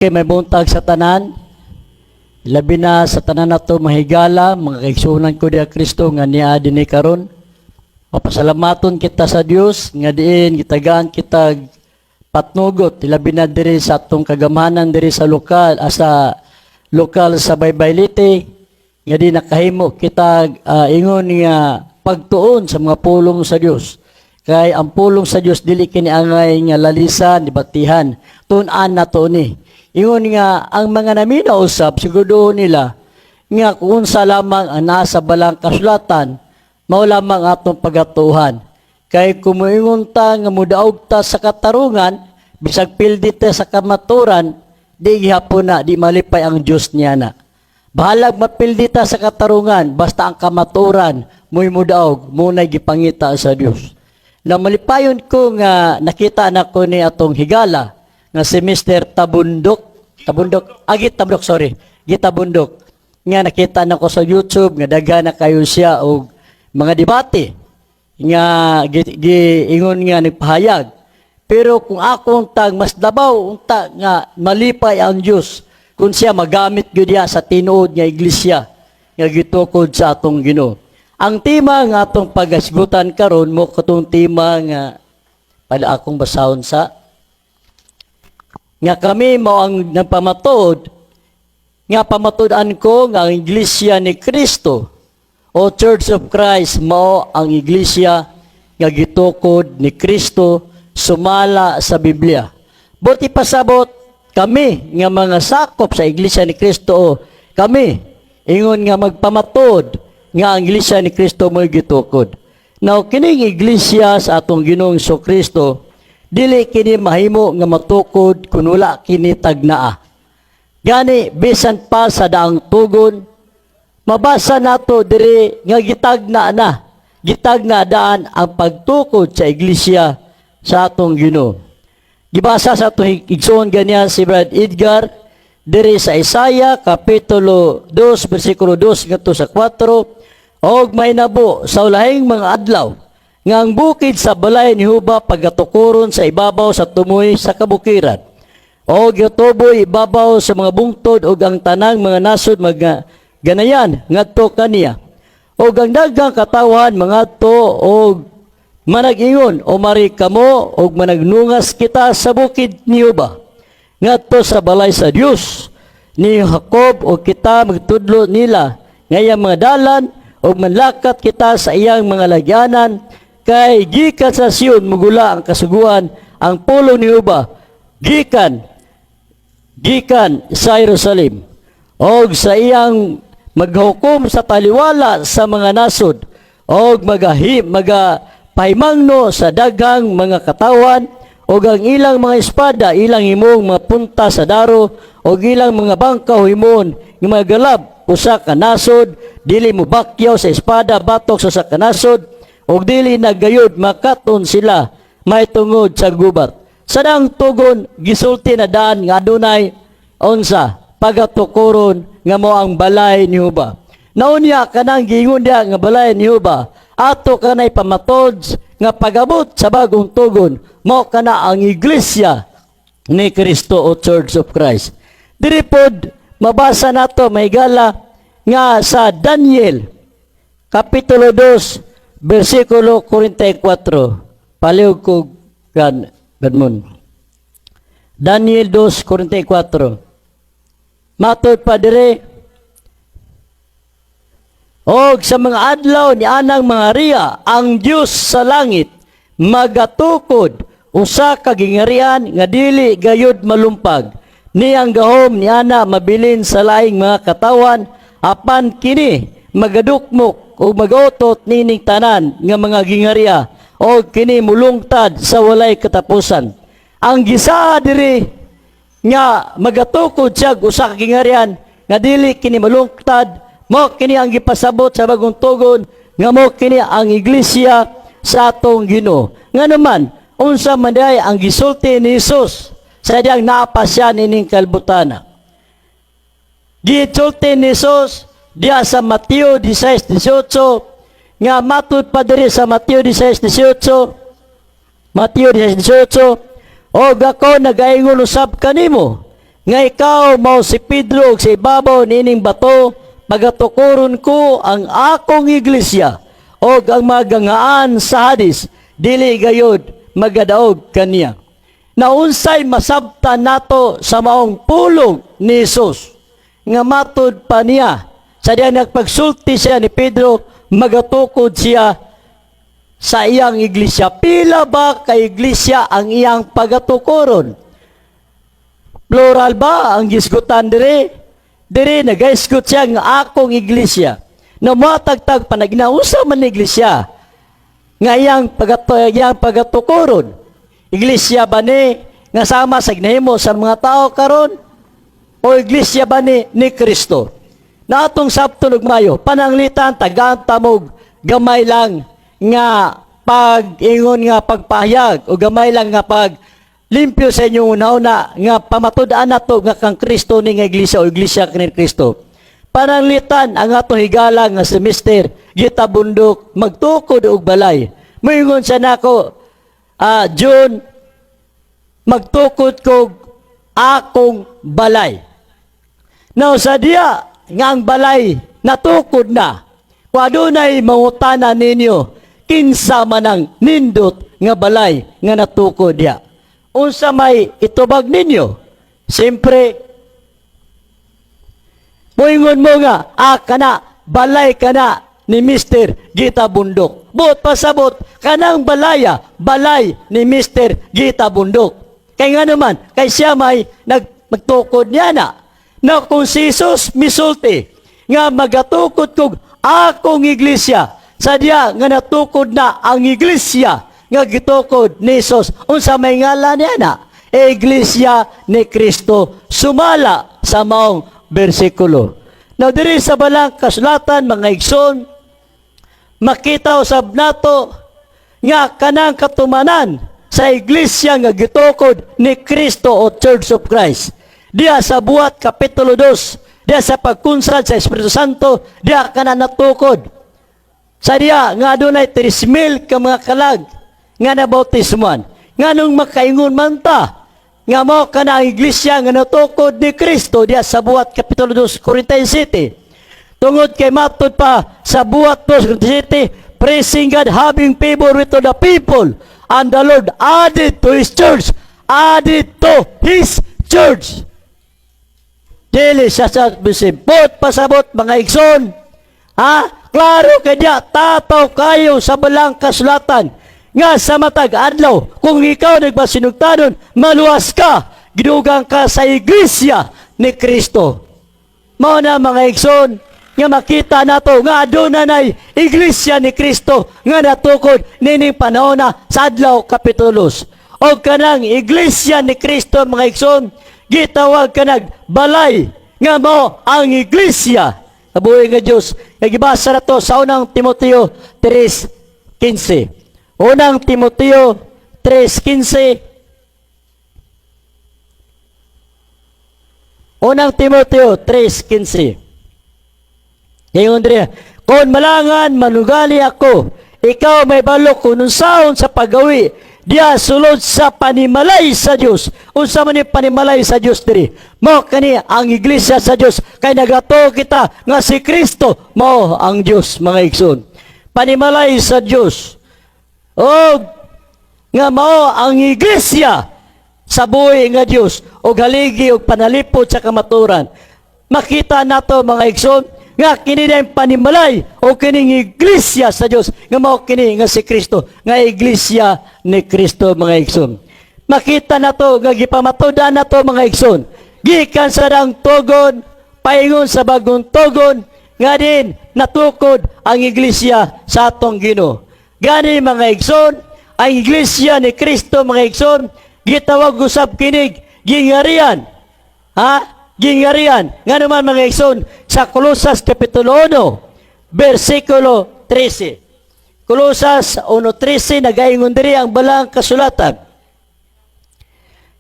Kay maayong buntag sa tanan, labi na sa tanan nato mahigala, mga kaigsuonan ko diha Kristo nga niya dinhi karon. Mapasalamaton kita sa Dios nga diin gitagaan kita patnugot, labi na diri sa atong kagamhanan diri sa lokal, sa lokal sa Baybay Leyte, nga di nakahimo kita ingon nga pagtuon sa mga pulong sa Dios. Kay ang pulong sa Dios dili kini angay nga lalisan, debatihan. Tun-an nato ni. Ingon nga ang mga naminaw usab, siguro nila nga kung unsa lamang ang nasa balang kasulatan, mao lamang atong pagatuhan. Kay kung moingon ta nga mudaog ta sa katarungan, bisag pildi ta sa kamaturan, di gihapon na, di malipay ang Dios niya na. Bahalag mapildi ta sa katarungan, basta ang kamaturan mo'y mudaog, muna'y gipangita sa Dios. Na malipayon ko nga nakita na ko ni atong higala nga si Mr. Tabundok, Tabundok, Agit Tabundok, sorry, Gitabundok. Nga nakita na ko sa YouTube nga daghan na kayo siya og mga debate nga giingon nga nagpahayag. Pero kung akong tag mas labaw unta nga malipay ang Dios kung siya magamit gyud diha sa tinuod nga iglesia nga gitukod sa atong Ginoo. Ang tema nga atong pagasgutan karon mo katong tema nga pala akong basahon sa nga kami mao ang nagpamatuod nga pamatud-an ko nga ang Iglesia ni Kristo o Church of Christ mao ang iglesia nga gitukod ni Kristo sumala sa Biblia. Buot ipasabot, kami nga mga sakop sa Iglesia ni Kristo o kami ingon nga magpamatuod nga ang Iglesia ni Kristo mo'y gitukod. Now, kining iglesia sa atong Ginoong Kristo, dili kini mahimo nga matukod kun wala kini tagnaa. Gani bisan pa sa daang tugon, mabasa nato diri nga gitagna na, gitagna daan ang pagtukod sa iglesia sa atong Ginoo. Gibasa sa atong igsoon ganyan si Brad Edgar diri sa Isaiah kapitulo 2 bersikulo 2 ngadto sa 4: "Og mahinabo sa ulahing mga adlaw nga ang bukid sa balay ni Huba pagatukuron sa ibabaw sa tumoy sa kabukiran og gituboy ibabaw sa mga bungtod, og ang tanang mga nasod mga ganayan ngadto kaniya, og ang daghang katawhan mangadto og manag-ingon, 'Umari kamo og managnungas kita sa bukid ni Huba, ngadto sa balay sa Dios ni Jacob, og kita magtudlo nila nga iyang mga dalan og manlakat kita sa iyang mga lagyanan, kay gikan sa Sion mugula ang kasuguan, ang pulong ni Huba gikan gikan sa Jerusalem. Og sa iyang maghukom sa taliwala sa mga nasod og magahi magapahimangno sa daghang mga katawan, og ang ilang mga espada ilang himong mga punta sa daro, og ilang mga bangkaw himon nga mga galab. Usa ka nasod dili mobakyaw sa espada batok sa usa ka nasod, og dili na gayud makaton sila mahitungod sa gubat." Sa daang tugon, gisulti na daan nga adunay unsa pagatukuron nga mo ang balay ni Huba. Naunya kanang giingon diha nga balay ni Huba, ato kanay pamatod nga pagabot sa bagong tugon, mao kana ang iglesia ni Kristo o Church of Christ. Diri pod mabasa nato, mahigala, nga sa Daniel Kapitulo 2, versikulo 44. Palihog ko kan Gadmon. Daniel 2:44. Matod pa dire, "Og sa mga adlaw ni anang mga riya, ang Dios sa langit magatukod usa ka gingarian nga dili gayud malumpag. Ni ang gahom ni ana mabilin sa laing mga katawan, apan kini magadukmok o magotot nining tanan nga mga gingaria, o kini mulungtad sa walay katapusan." Ang gisaa diri nga magatukod siya og usa ka gingarian nga dili kini malungtad, mo kini ang gipasabot sa bagong tugon nga mo kini ang iglesia sa atong Ginoo. Nga naman, unsa man diay ang gisulti ni Jesus sa diyang naa pa siya nining kalbutana? Gisulti ni Jesus diya sa Mateo 16:18 nga matud pa diri sa Mateo 16:18, Mateo 16:18, "Og ako nagaingon usab kanimo Nga ikaw mao si Pedro, ug sa ibabaw niining bato pagatukoron ko ang akong iglesia, og ang magangaan sa Hades dili gayod magadaog kaniya. Naunsay masabtan nato sa maong pulong ni Jesus nga matud pa niya sa diya nagpagsulti siya ni Pedro, magatukod siya sa iyang iglesia? Pila ba ka iglesia ang iyang pagatukoron? Plural ba ang gisgutan dire? Dire nagaisgot siya nga akong iglesia. Na matagtag pa nagnausa man ni iglesia nga iyang pagatukoron. Iglesia ba ni nga sama sa ginahimo sa mga tao karon o iglesia ba ni Kristo? Na atong sabton ug mayo, pananglitan tagaan tamog gamay lang nga pag-ingon nga pagpahayag o gamay lang nga pag limpyo sa inyong una-una nga pamatud-an nato nga kang Kristo ni nga iglesia o iglesia ni Kristo. Pananglitan ang atong higala nga si Mr. Gita Bundok magtukod og balay. Moingon siya nako, "June, magtukod kog akong balay." Now sa diya nga ang balay natukod na, kung adunay mangutana ninyo, kinsa man ang nindot nga balay nga natukod diya, unsa may itubag ninyo? Siyempre, moingon mo nga, ah, kana, balay kana ni Mr. Gita Bundok. Buot pasabot, kanang balaya, balay ni Mr. Gita Bundok. Kay nga naman, kay siya may magtukod niya na. Na kung si Jesus misulti, nga magatukod kog akong iglesia, sa diya nga natukod na ang iglesia nga gitukod ni Jesus, unsa may ngalan niya na? Iglesia ni Kristo, sumala sa maong bersikulo. Now, diri sa balang kasulatan, mga igsoon, makita usab nato nga kanang katumanan sa iglesia nga gitukod ni Kristo o Church of Christ. Diya sa Buhat Kapitulo 2, diya sa pagkunsad sa Espiritu Santo, diya kana natukod. Sa diya nga adunay 3,000 ka mga kalag nga nabautismuan. Nganong makaingon man ta nga mao kana ang iglesia nga natukod ni Kristo diya sa Buhat Kapitulo 2, Corinthian City? Tungod kay matud pa sa Buhat 2, Corinthian City, praising God, having favor with the people, and the Lord added to His church, added to His church. Dili siya sa bisipot pasabot, mga igsoon. Ha? Klaro kay diya, tataw kayo sa balang kasulatan nga sa matag adlaw, kung ikaw nagmasinugtanon, maluwas ka, gidugang ka sa iglesia ni Kristo. Mao na, mga igsoon, nga makita nato nga aduna nay iglesia ni Kristo nga natukod nining panahon na sa adlaw kapitulos. O kanang iglesia ni Kristo, mga igsoon, gitawag kanag balay nga mao ang iglesia. Kabuhi nga Dios, nga gibasa na to sa Unang Timoteo 3:15. Unang Timoteo 3:15. Unang Timoteo 3:15. Ngayon diri, "Kung malangan manugali ako, ikaw may balok kung unsaon sa paggawi diya sulod sa panimalay sa Dios." Unsa man ni panimalay sa Dios diri? Mao kani ang iglesia sa Dios, kay nagatuo kita nga si Kristo mao ang Dios, mga igsoon. Panimalay sa Dios. Og nga mao ang iglesia sa buhi nga Dios og haligi og panalipod sa kamaturan. Makita nato, mga igsoon, nga kini na yung panimalay o kining iglesia sa Dios nga mao kini nga si Kristo, nga iglesia ni Kristo, mga igsoon. Makita nato nga gipamatudan nato, mga igsoon, gikan sa daang tugon paingon sa bagong tugon nga din natukod ang iglesia sa atong Ginoo. Gani, mga igsoon, ang iglesia ni Kristo, mga igsoon, gitawag usab kinig gingarian. Ha? Gingarian. Nga naman, mga igsoon, sa Kolosas Kapitulo 1, versikulo 13. Kolosas 1:13, nagaingon diri ang balang kasulatan.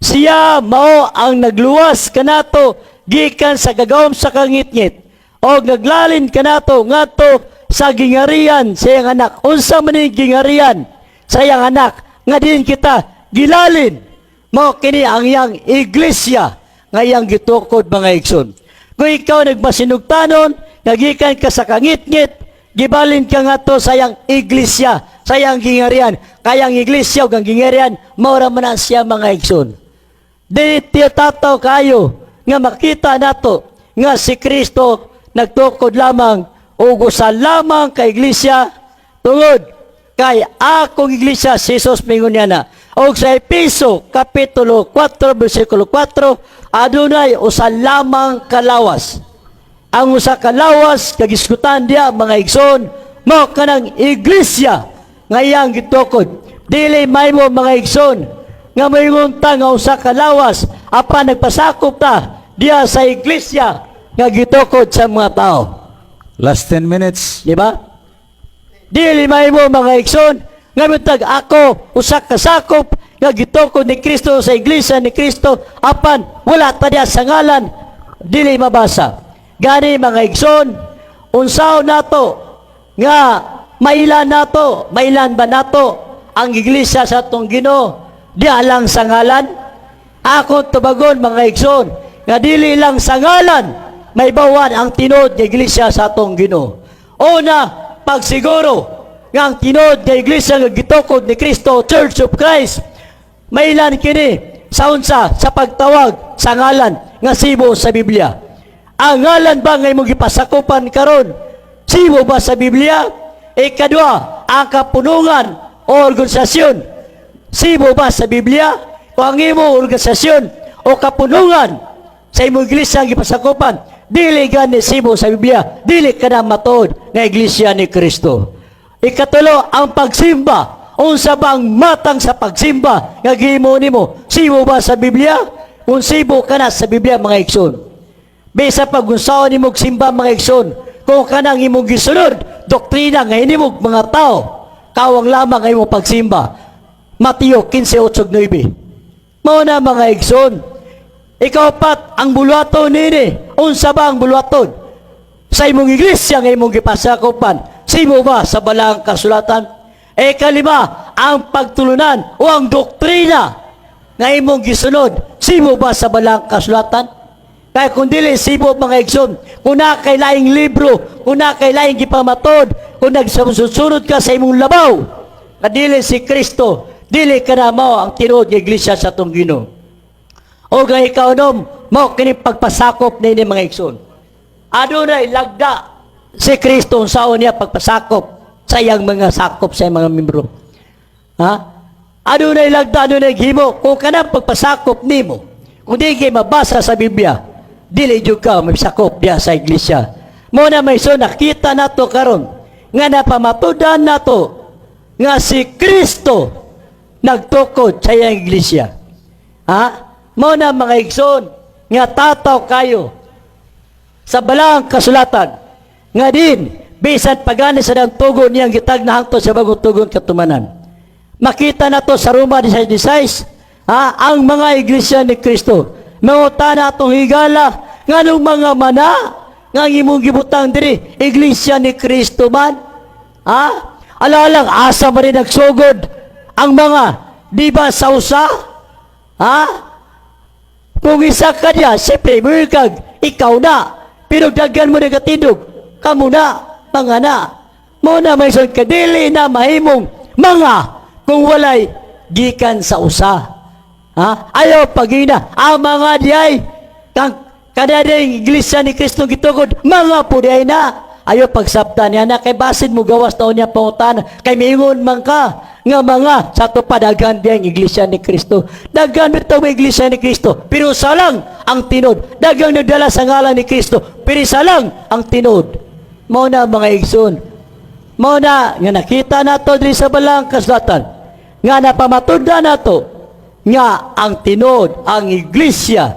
"Siya mao ang nagluwas kanato gikan sa gagawom sa kangitngit o naglalin kanato ngadto sa gingarian sa iyang anak." Unsa man ning gingarian sa iyang anak nga din kita gilalin? Mao kini ang iyang iglesia nga iyang gitukod, mga igsoon. Kung ikaw nagmasinugtanon, nga gikan ka sa kangitngit, gibalin ka ngadto sa iyang iglesia, sa iyang gingarian. Kay ang iglesia ug ang gingarian, mao ra man na siya, mga igsoon. Di tataw kayo nga makita nato nga si Kristo nagtukod lamang og usa lamang ka iglesia, tungod kay "Akong iglesia," si Jesus mingon niya na. Og sa Epeso kapitulo 4 bersikulo 4, adunay usa lamang kalawas. Ang usa ka lawas kagisgutan diya, mga igsoon, mao kanang iglesia nga iyang gitukod. Dili mahimo, mga igsoon, nga moingon ta nga usa ka lawas apan nagpasakop ta diya sa iglesia nga gitukod sa mga tao. Last 10 minutes. Di ba? Dili mahimo, mga igsoon, nga mitag ako usa ka sakop nga gitukod ni Kristo sa iglesia ni Kristo apan wala ta diya sa ngalan, dili mabasa. Gani, mga igsoon, unsaon nato nga mailan nato, mailan ba nato ang iglesia sa atong Ginoo diya lang sa ngalan? Ako tubagon, mga igsoon, nga dili lang sa ngalan maibawan ang tinuod nga iglesia sa atong Ginoo. Una, pagsiguro nga ang tinuod nga iglesia nga gitukod ni Kristo, Church of Christ, mailan kini sa unsa? Sa pagtawag sa ngalan nga sibo sa Biblia. Ang ngalan ba nga imong gipasakupan karon, sibo ba sa Biblia? Ikadua, ang kapunungan o organisasyon, sibo ba sa Biblia? Kung ang imong organisasyon o kapunungan sa imong iglesia ang gipasakupan, dili gani sibo sa Biblia, dili ka na matuod nga iglesia ni Kristo. Ikatulo, ang pagsimba. Unsa ba ang matang sa pagsimba nga gihimo nimo? Sibo ba sa Biblia? Kung sibo ka na sa Biblia, mga igsoon. Bisa pag unsaon nimo simba, mga igsoon, kung kanang imong gisunod, doktrina nga hinimog mga tao, kawang lamang ang imong pagsimba. Mateo 15:8-9. Mao na, mga igsoon. Ikaapat, ang buluhaton nini. Unsa ba ang buluhaton sa imong iglesia nga imong gipasakupan? Sibo ba sa Balaang Kasulatan? Ikalima, ang pagtulunan o ang doktrina nga imong gisunod, sibo ba sa Balaang Kasulatan? Kaya kung dili sibo, mga igsoon, kung naa kay laing libro, kung naa kay laing gipamatod, kung nagsusunod ka sa imong labaw, kadili si Kristo, dili ka na mao ang tinuod nga iglesia sa atong Ginoo. O nga ikaunom, mao kini pagpasakop nini, mga igsoon. Adunay lagda si Kristo unsaon niya pagpasakop sa iyang mga sakop, sa iyang mga membro. Ha? Adunay lagda, adunay gihimo. Kung kanang pagpasakop nimo, kung di kay mabasa sa Biblia, dili jud ka magsakop diya sa iglesia. Mao na may so nakita nato karon nga napamatudan nato nga si Kristo nagtukod sa iyang iglesia. Ha? Mao na, mga igsoon, nga tataw kayo sa Balaang Kasulatan nga din bisan pagani sa daang tugon niyang gitagna hangtod sa bagong tugon katumanan. Makita nato sa Roma 16, ha, ang mga iglesia ni Kristo. Mangutana atong higala, nganong mga mana nga ang imong gibutang diri, iglesia ni Kristo man? Ha? Alalang asa man rin nagsugod ang mga, di ba, sa usa? Ha? Kung isa ka niya, siyempre, kag ikaw na. Pero daghan mo nagatindog, kamo na, mga na. Mao na may son kadili na mahimong mga kung walay gikan sa usa. Ha? Ayaw pagina. Ang mga diay, kang kada iglesia ni Kristo gitukod, mga po diay na. Ayaw pagsabta niya na kay basin mo gawas taon niya pangutan kay miingon man ka nga mga sa ato padagan diya ang iglesia ni Kristo. Daghan bitaw may iglesia ni Kristo, pero usa lang ang tinuod. Daghang nagdala sa ngalan ni Kristo, pero isa lang ang tinuod. Mao na, mga igsoon. Mao na nga nakita nato diri sa Balaang Kasulatan nga napamatud-an nato nga ang tinuod ang iglesia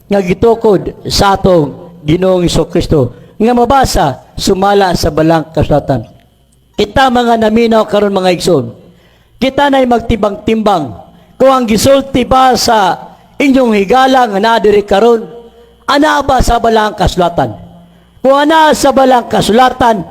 nga gitukod sa atong Ginoong Kristo nga mabasa sumala sa Balaang Kasulatan. Kita mga naminaw karon, mga igsoon, kita na'y magtimbang-timbang kung ang gisulti ba sa inyong higala nga naa diri karon, ana ba sa Balaang Kasulatan? Kung ana sa Balaang Kasulatan,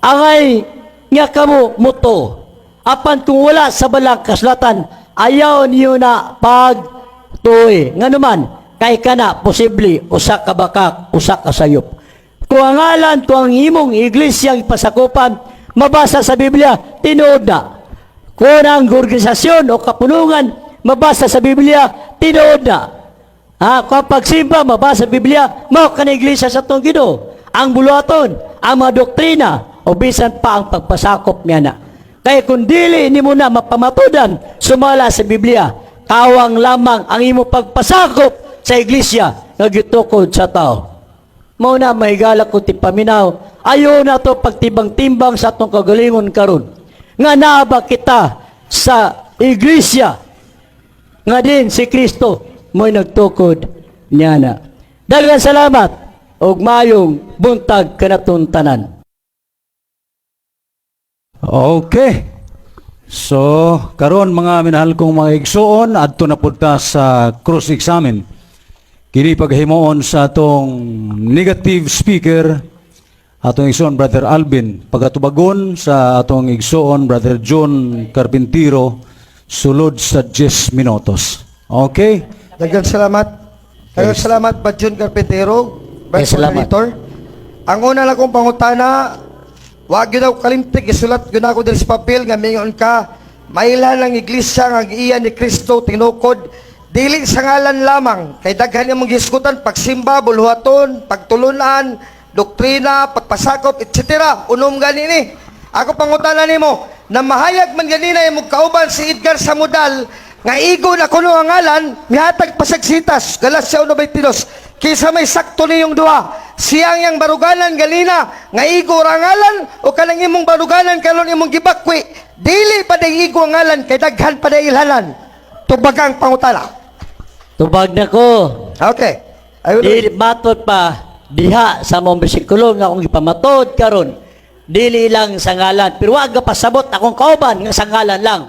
angay nga kamo muto. Apan kung wala sa Balaang Kasulatan, ayaw niyo na pagtuoy. Nga naman, Kay kana posible usa ka bakak, usa ka sayop. Kung ang ngalan, kung ang imong iglesia ipasakupan, mabasa sa Biblia, tinuod na. Kung ang organisasyon o kapulungan mabasa sa Biblia, tinuod na. Ha, kung ang pagsimba mabasa sa Biblia, mao kana iglesia sa atong Ginoo. Ang buluhaton, ang mga doktrina, o bisan pa ang pagpasakop niya na. Kaya kung dili nimo na mapamatudan sumala sa Biblia, kawang lamang ang imo pagpasakop sa iglesia nga gitukod sa tao. Mao na, mahigala ko tipaminaw, ayo na to pagtibang-timbang sa atong kagalingon karon. Nga naa ba kita sa iglesia nga din si Kristo mo'y nagtukod niya na. Daghang salamat ug mayong buntag kanatong tanan. Okay. So, karon, mga minahal kong mga igsuon, adto na pud ta sa cross-examine. Kini paghimuon sa atong negative speaker, atong igsuon Brother Alvin, pagatubagon sa atong igsuon Brother John Carpintero, sulod sa 10 minutos. Okay? Daghang salamat. Daghang salamat, Badjon Carpintero, Eh, Vice salamat. Moderator. Ang una lang kong pangutana, wag gyud ako kalimtik, isulat gyud ako diri sa papel nga mingon ka, mailhan ang iglesia nga giiya ni Kristo tinukod, dili sa ngalan lamang, kay daghan imong gisgutan, pagsimba, buluhaton, pagtulunan, doktrina, pagpasakop, etc. Unom gani ni. Ako pangutana nimo, na mahayag man ganina imong kauban si Edgar Samudal nga igo na kuno ang ngalan, mihatag pasagsitas, Galacia 1:22. Kinsa may sakto niyong duha? Siyang yang baruganan galina nga igo ra ang ngalan o kanang imong baruganan karon imong gibakwi, dili pa day igo ang ngalan kay daghan pa day ilhanan? Tubagang pangutana. Tubag na ko. Okay. I will Dili matod pa diha sa mong bersikulo nga akong ipamatod karon. Dili lang sa ngalan, pero wag ka pasabot akong kauban nga sa ngalan lang.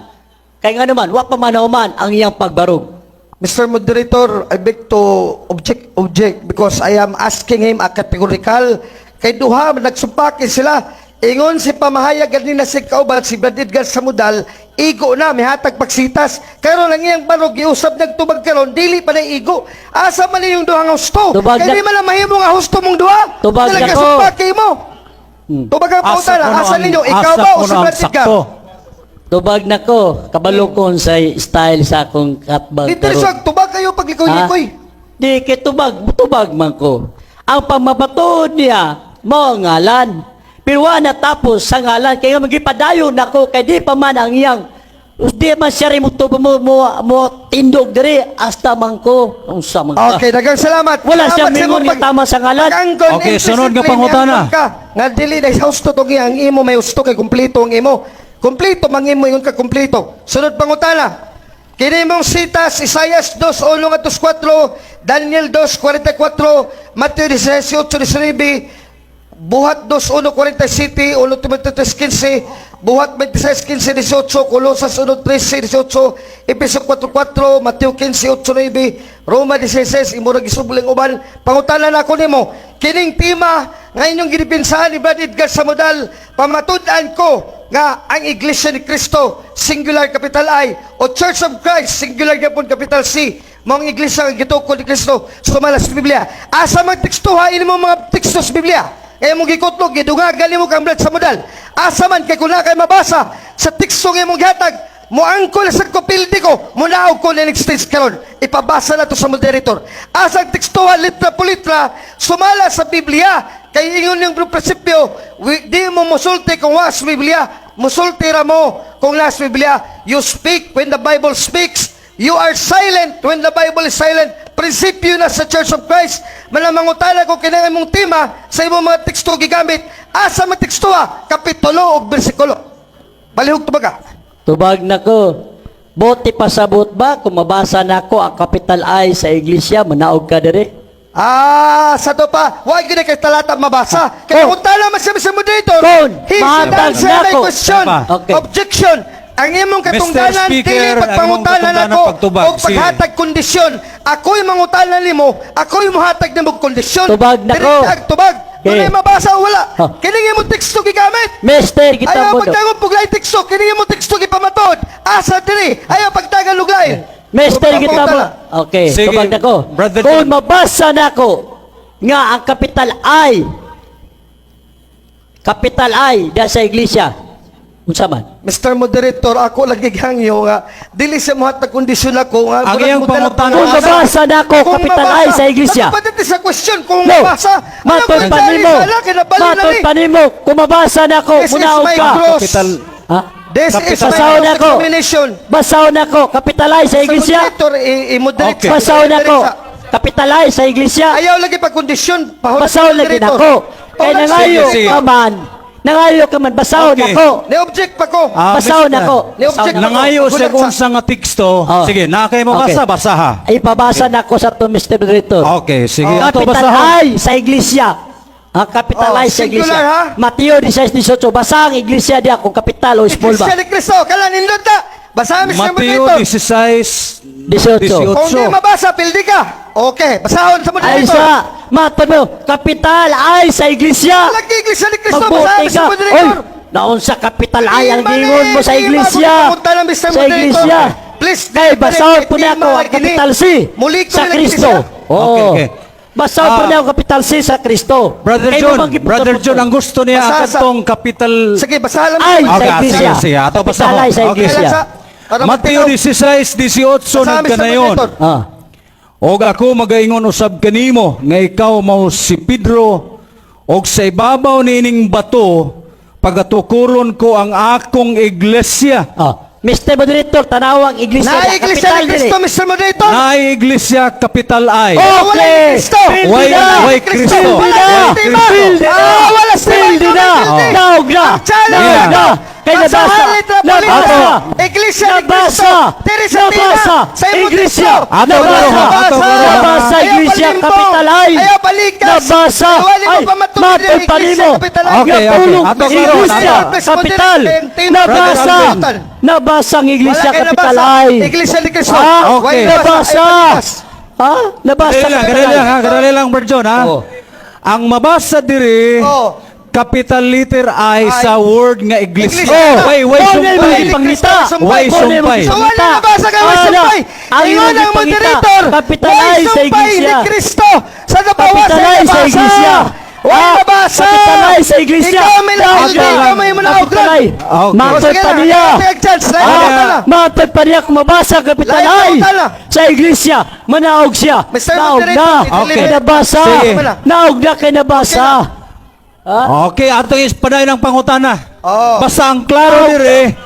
Kay nga naman, wa pa man human ang iyang pagbarog. Mr. Moderator, I beg to object because I am asking him a categorical. Kay duha, nagsumpaki sila. Ingon si pamahayag ganina si kauban, si Brad Edgar Samudal, igo na, mihatag pagsitas. Karon ang iyang barog, giusab nagtubag karon, dili pa na igo. Asa man yung duha nga husto? Tubag Kay na- di man na mahimo nga husto mong duha. Tubag Dili na ka ko. sumpaki mo. Tubag ang Asa pautana, kuno asa ninyo, ikaw asa ba o kuno si ang Brad Edgar? sakto? Tubag na ko, kabalo ko sa style sa akong katbag Dito karon. tubag kayo paglikoy-likoy. Di kay tubag, tubag man ko. Ang pamapatuod niya, mao ang ngalan. Pero wa natapos sa ngalan, kaya magipadayon nako kay di pa man ang iyang di man siya rin mo, mo, mo, mo tindog diri hasta man ko unsa man ka. Okay, daghang salamat. Wala Salamat siyang sa imong mingon nga tama sa ngalan. Pag-angkon, Okay, sunod nga implicitly pangutana. niangkon ka. Nga dili na husto tong ang imo may husto kay kumpleto ang imo. Kumpleto mang imo ingon ka kumpleto. Sunod pangutana. Kini mong sitas Isaias 2:1 ngadto 4, Daniel 2:44, Mateo 18:19, Buhat 2:1:47, 1 Timoteo 3:15, Buhat 26:15-18, Colosas 1:13-18, Efeso 4:4, Mateo 15:8-9, Roma 16, imong gisubling uban. Pangutana na ako nimo, kining tema nga inyong gidipinsahan ni Brad Edgar Samudal, pamatud-an ko nga ang Iglesia ni Cristo, singular capital I, o Church of Christ, singular gyapon capital C, mao ang iglesia nga gitukod ni Kristo sumala sa Biblia. Asa man tekstuha ini mo mga teksto sa Biblia? Kaya mong gikutlog, gidungagan nimo kang Brad Samudal. Asa man kay kung na kay mabasa sa teksto nga imong gihatag, moangkol sa kopildi ko, munaog ko ni next stage karon. Ipabasa na to sa moderator. Asa ang tekstuhan litra po litra sumala sa Biblia? Kay ingon yung prinsipyo, di mo musulti kung was Biblia, musulti ra mo kung nas Biblia. You speak when the Bible speaks. You are silent when the Bible is silent. Prinsipyo na sa Church of Christ. Manamangutana ko kinang imong tema sa imong mga teksto gigamit. Asa man tekstuha? Kapitulo o bersikulo. Balihog tubaga. Tubag na ko. Bote pasabot ba kung mabasa na ko ang capital I sa iglesia, manaog ka diri? Ah, sa to pa, wag gyud kay talata mabasa. Kay Oh. kung tala man siya sa moderator, Kon, he should mahatag answer na my ko. question. Tama. Okay. Objection. Ang imong katungdanan, Mr. Speaker, dili ang imong pagpangutana katungdanan nako pagtubag. o paghatag kondisyon. Ako'y mangutana nimo, ako'y mohatag nimo kondisyon. Tubag na ko. Direkta ang tubag. Okay. Dunay mabasa o wala. Oh. Kining imong teksto gigamit. Mister, kita Ayaw mo do. pagtangon og lain teksto, kini imong teksto gipamatod. Asa diri? Ayaw pagtangan og lain. Mister Tubag kita mo. pangutana. Okay, Sige, tubag na ko. Brother Kung John. mabasa nako nga ang capital I, capital I da sa iglesia. Unsa man? Mr. Moderator, ako lagi hangyo nga dili sa mohatag kondisyon ako nga Ang iyang pangutana- Kung mabasa nako Kung capital I mabasa, sa iglesia. Nakapadati sa question kung No. mabasa. Matod pa nimo. Matod pa nimo. Kung mabasa nako, This is munaog my ka. cross. Capital Ha? This is my Basahon cross ako. examination. Basahon nako, capital I sa Sa iglesia. moderator, i-moderate. Okay. Basahon nako, capital I sa iglesia. Ayaw lagi pa kondisyon. Pahulat Basahon lagi moderator. nako. Kay Pahulat nangayo Sige, sige. ka man. Nangayo ka man, basahon Okay. nako. Ni-object pa ko. Ah, Basahon Mr. nako. Ni-object Basahon nako. Nangayo siya Hulat kung sa nga teksto. Oh. Sige, na kay mo Okay. basa, basa ha. Ipabasa nako sa to, Mr. Moderator. Okay, sige. Ato Capital basahon. I sa iglesia. Ang capital Oh, I sa iglesia. singular, ha? Mateo 16:18. Basa ang iglesia diya kung capital o small ba. Iglesia ni Cristo. Kala nindot na. Basa, Mr. Mateo Moderator. 16 18. Kung di 18. mabasa, pildi ka. Okay, basahon sa Ay moderator. sa matod mo, capital I sa iglesia. Lagi Iglesia ni Cristo, Magbuti basahan, Mr. ka. Oy, Moderator. naon sa capital I ang Di man gingon mo eh, sa di iglesia. man pumunta ng Mr. Sa Moderator. iglesia. Please, Kay basahon po di na ako ang man capital C Muli ko sa nila Kristo. iglesia. Oo. Okay. Basahon po Ah. na ako capital C sa Kristo. Brother Kay John, mo bang Brother giputol-putol? John, ang gusto niya Basa ang sa- katong capital. Sige, basahan lang. Ay, sa Okay, iglesia. sige, sige. Ato Capital basahon. I sa Okay. iglesia. Para Mateo matinaw. 16, 18 Basahan, Mr. nagkanayon. Moderator. Ah. Og ako magaingon usab kanimo nga ikaw mao si Pedro og sa ibabaw niining bato pagatukuron ko ang akong iglesia. Ah. Mr. Moderator, tanawang iglesia. Na na, Iglesia capital ni Cristo, dili. Mr. Moderator. Naay iglesia capital I. Oh, wala Okay. Kristo. Pildi Why- na. why Kristo? Pildi na. Why Kristo? Pildi na. Ah, wala si Pildi na. Pildi. Naog na. Ang challenge. Naog na. Kay nabasa. Basahan letra po Nabasa. letra. Iglesia ni Nabasa. Cristo. Teresa Tina. Nabasa. Sa imong Iglesia. teksto. Ato, Nabasa. ato, ato. Nabasa. Ayaw Iglesia palimbong. capital I. Ayaw palikas. Nabasa. Wala mo Ay, pamatulog matod ang pa Iglesia nimo. capital I. Okay, Nga pulong Ato, karon, Iglesia ato. capital. Nabasa. Brother Nabasa ang Iglesia Wala kayo capital nabasa. I. Iglesia ni Cristo. Ah, Okay. Wala Nabasa. Ay, palikas. Ha? Nabasa Kadali lang, capital kadali I. lang, ha? Kadali lang, Brother John, ha? Oo. Ang mabasa diri, Oo. capital letter I, I. sa word nga iglesia. Iglesia. Oh, way Mo na sumpay. imong gipangita. Way Mo na imong sumpay. So wala gipangita. nabasa ka, way Ana, sumpay. ang Ingon imong ang gipangita, moderator. Capital Way I sa sumpay ni iglesia. Kristo. Sa nabawas Capital ay I sa nabasa. iglesia. Way Ah, nabasa. Capital I sa iglesia. Ikaw may Daog naugran. na. Ikaw may munaugran. Capital I. Okay. Matod Sige pa na, niya. take chance. Lain Ah, pangutana. matod pa niya kung mabasa ang Capital Lain I pangutana. sa iglesia. Manaog siya. Mr. Naog na. Moderator, Okay. Kay nabasa. Sige. Naog na kay nabasa. Okay, ato is padayon ang pangutana. Oo. Basta ang klaro dire,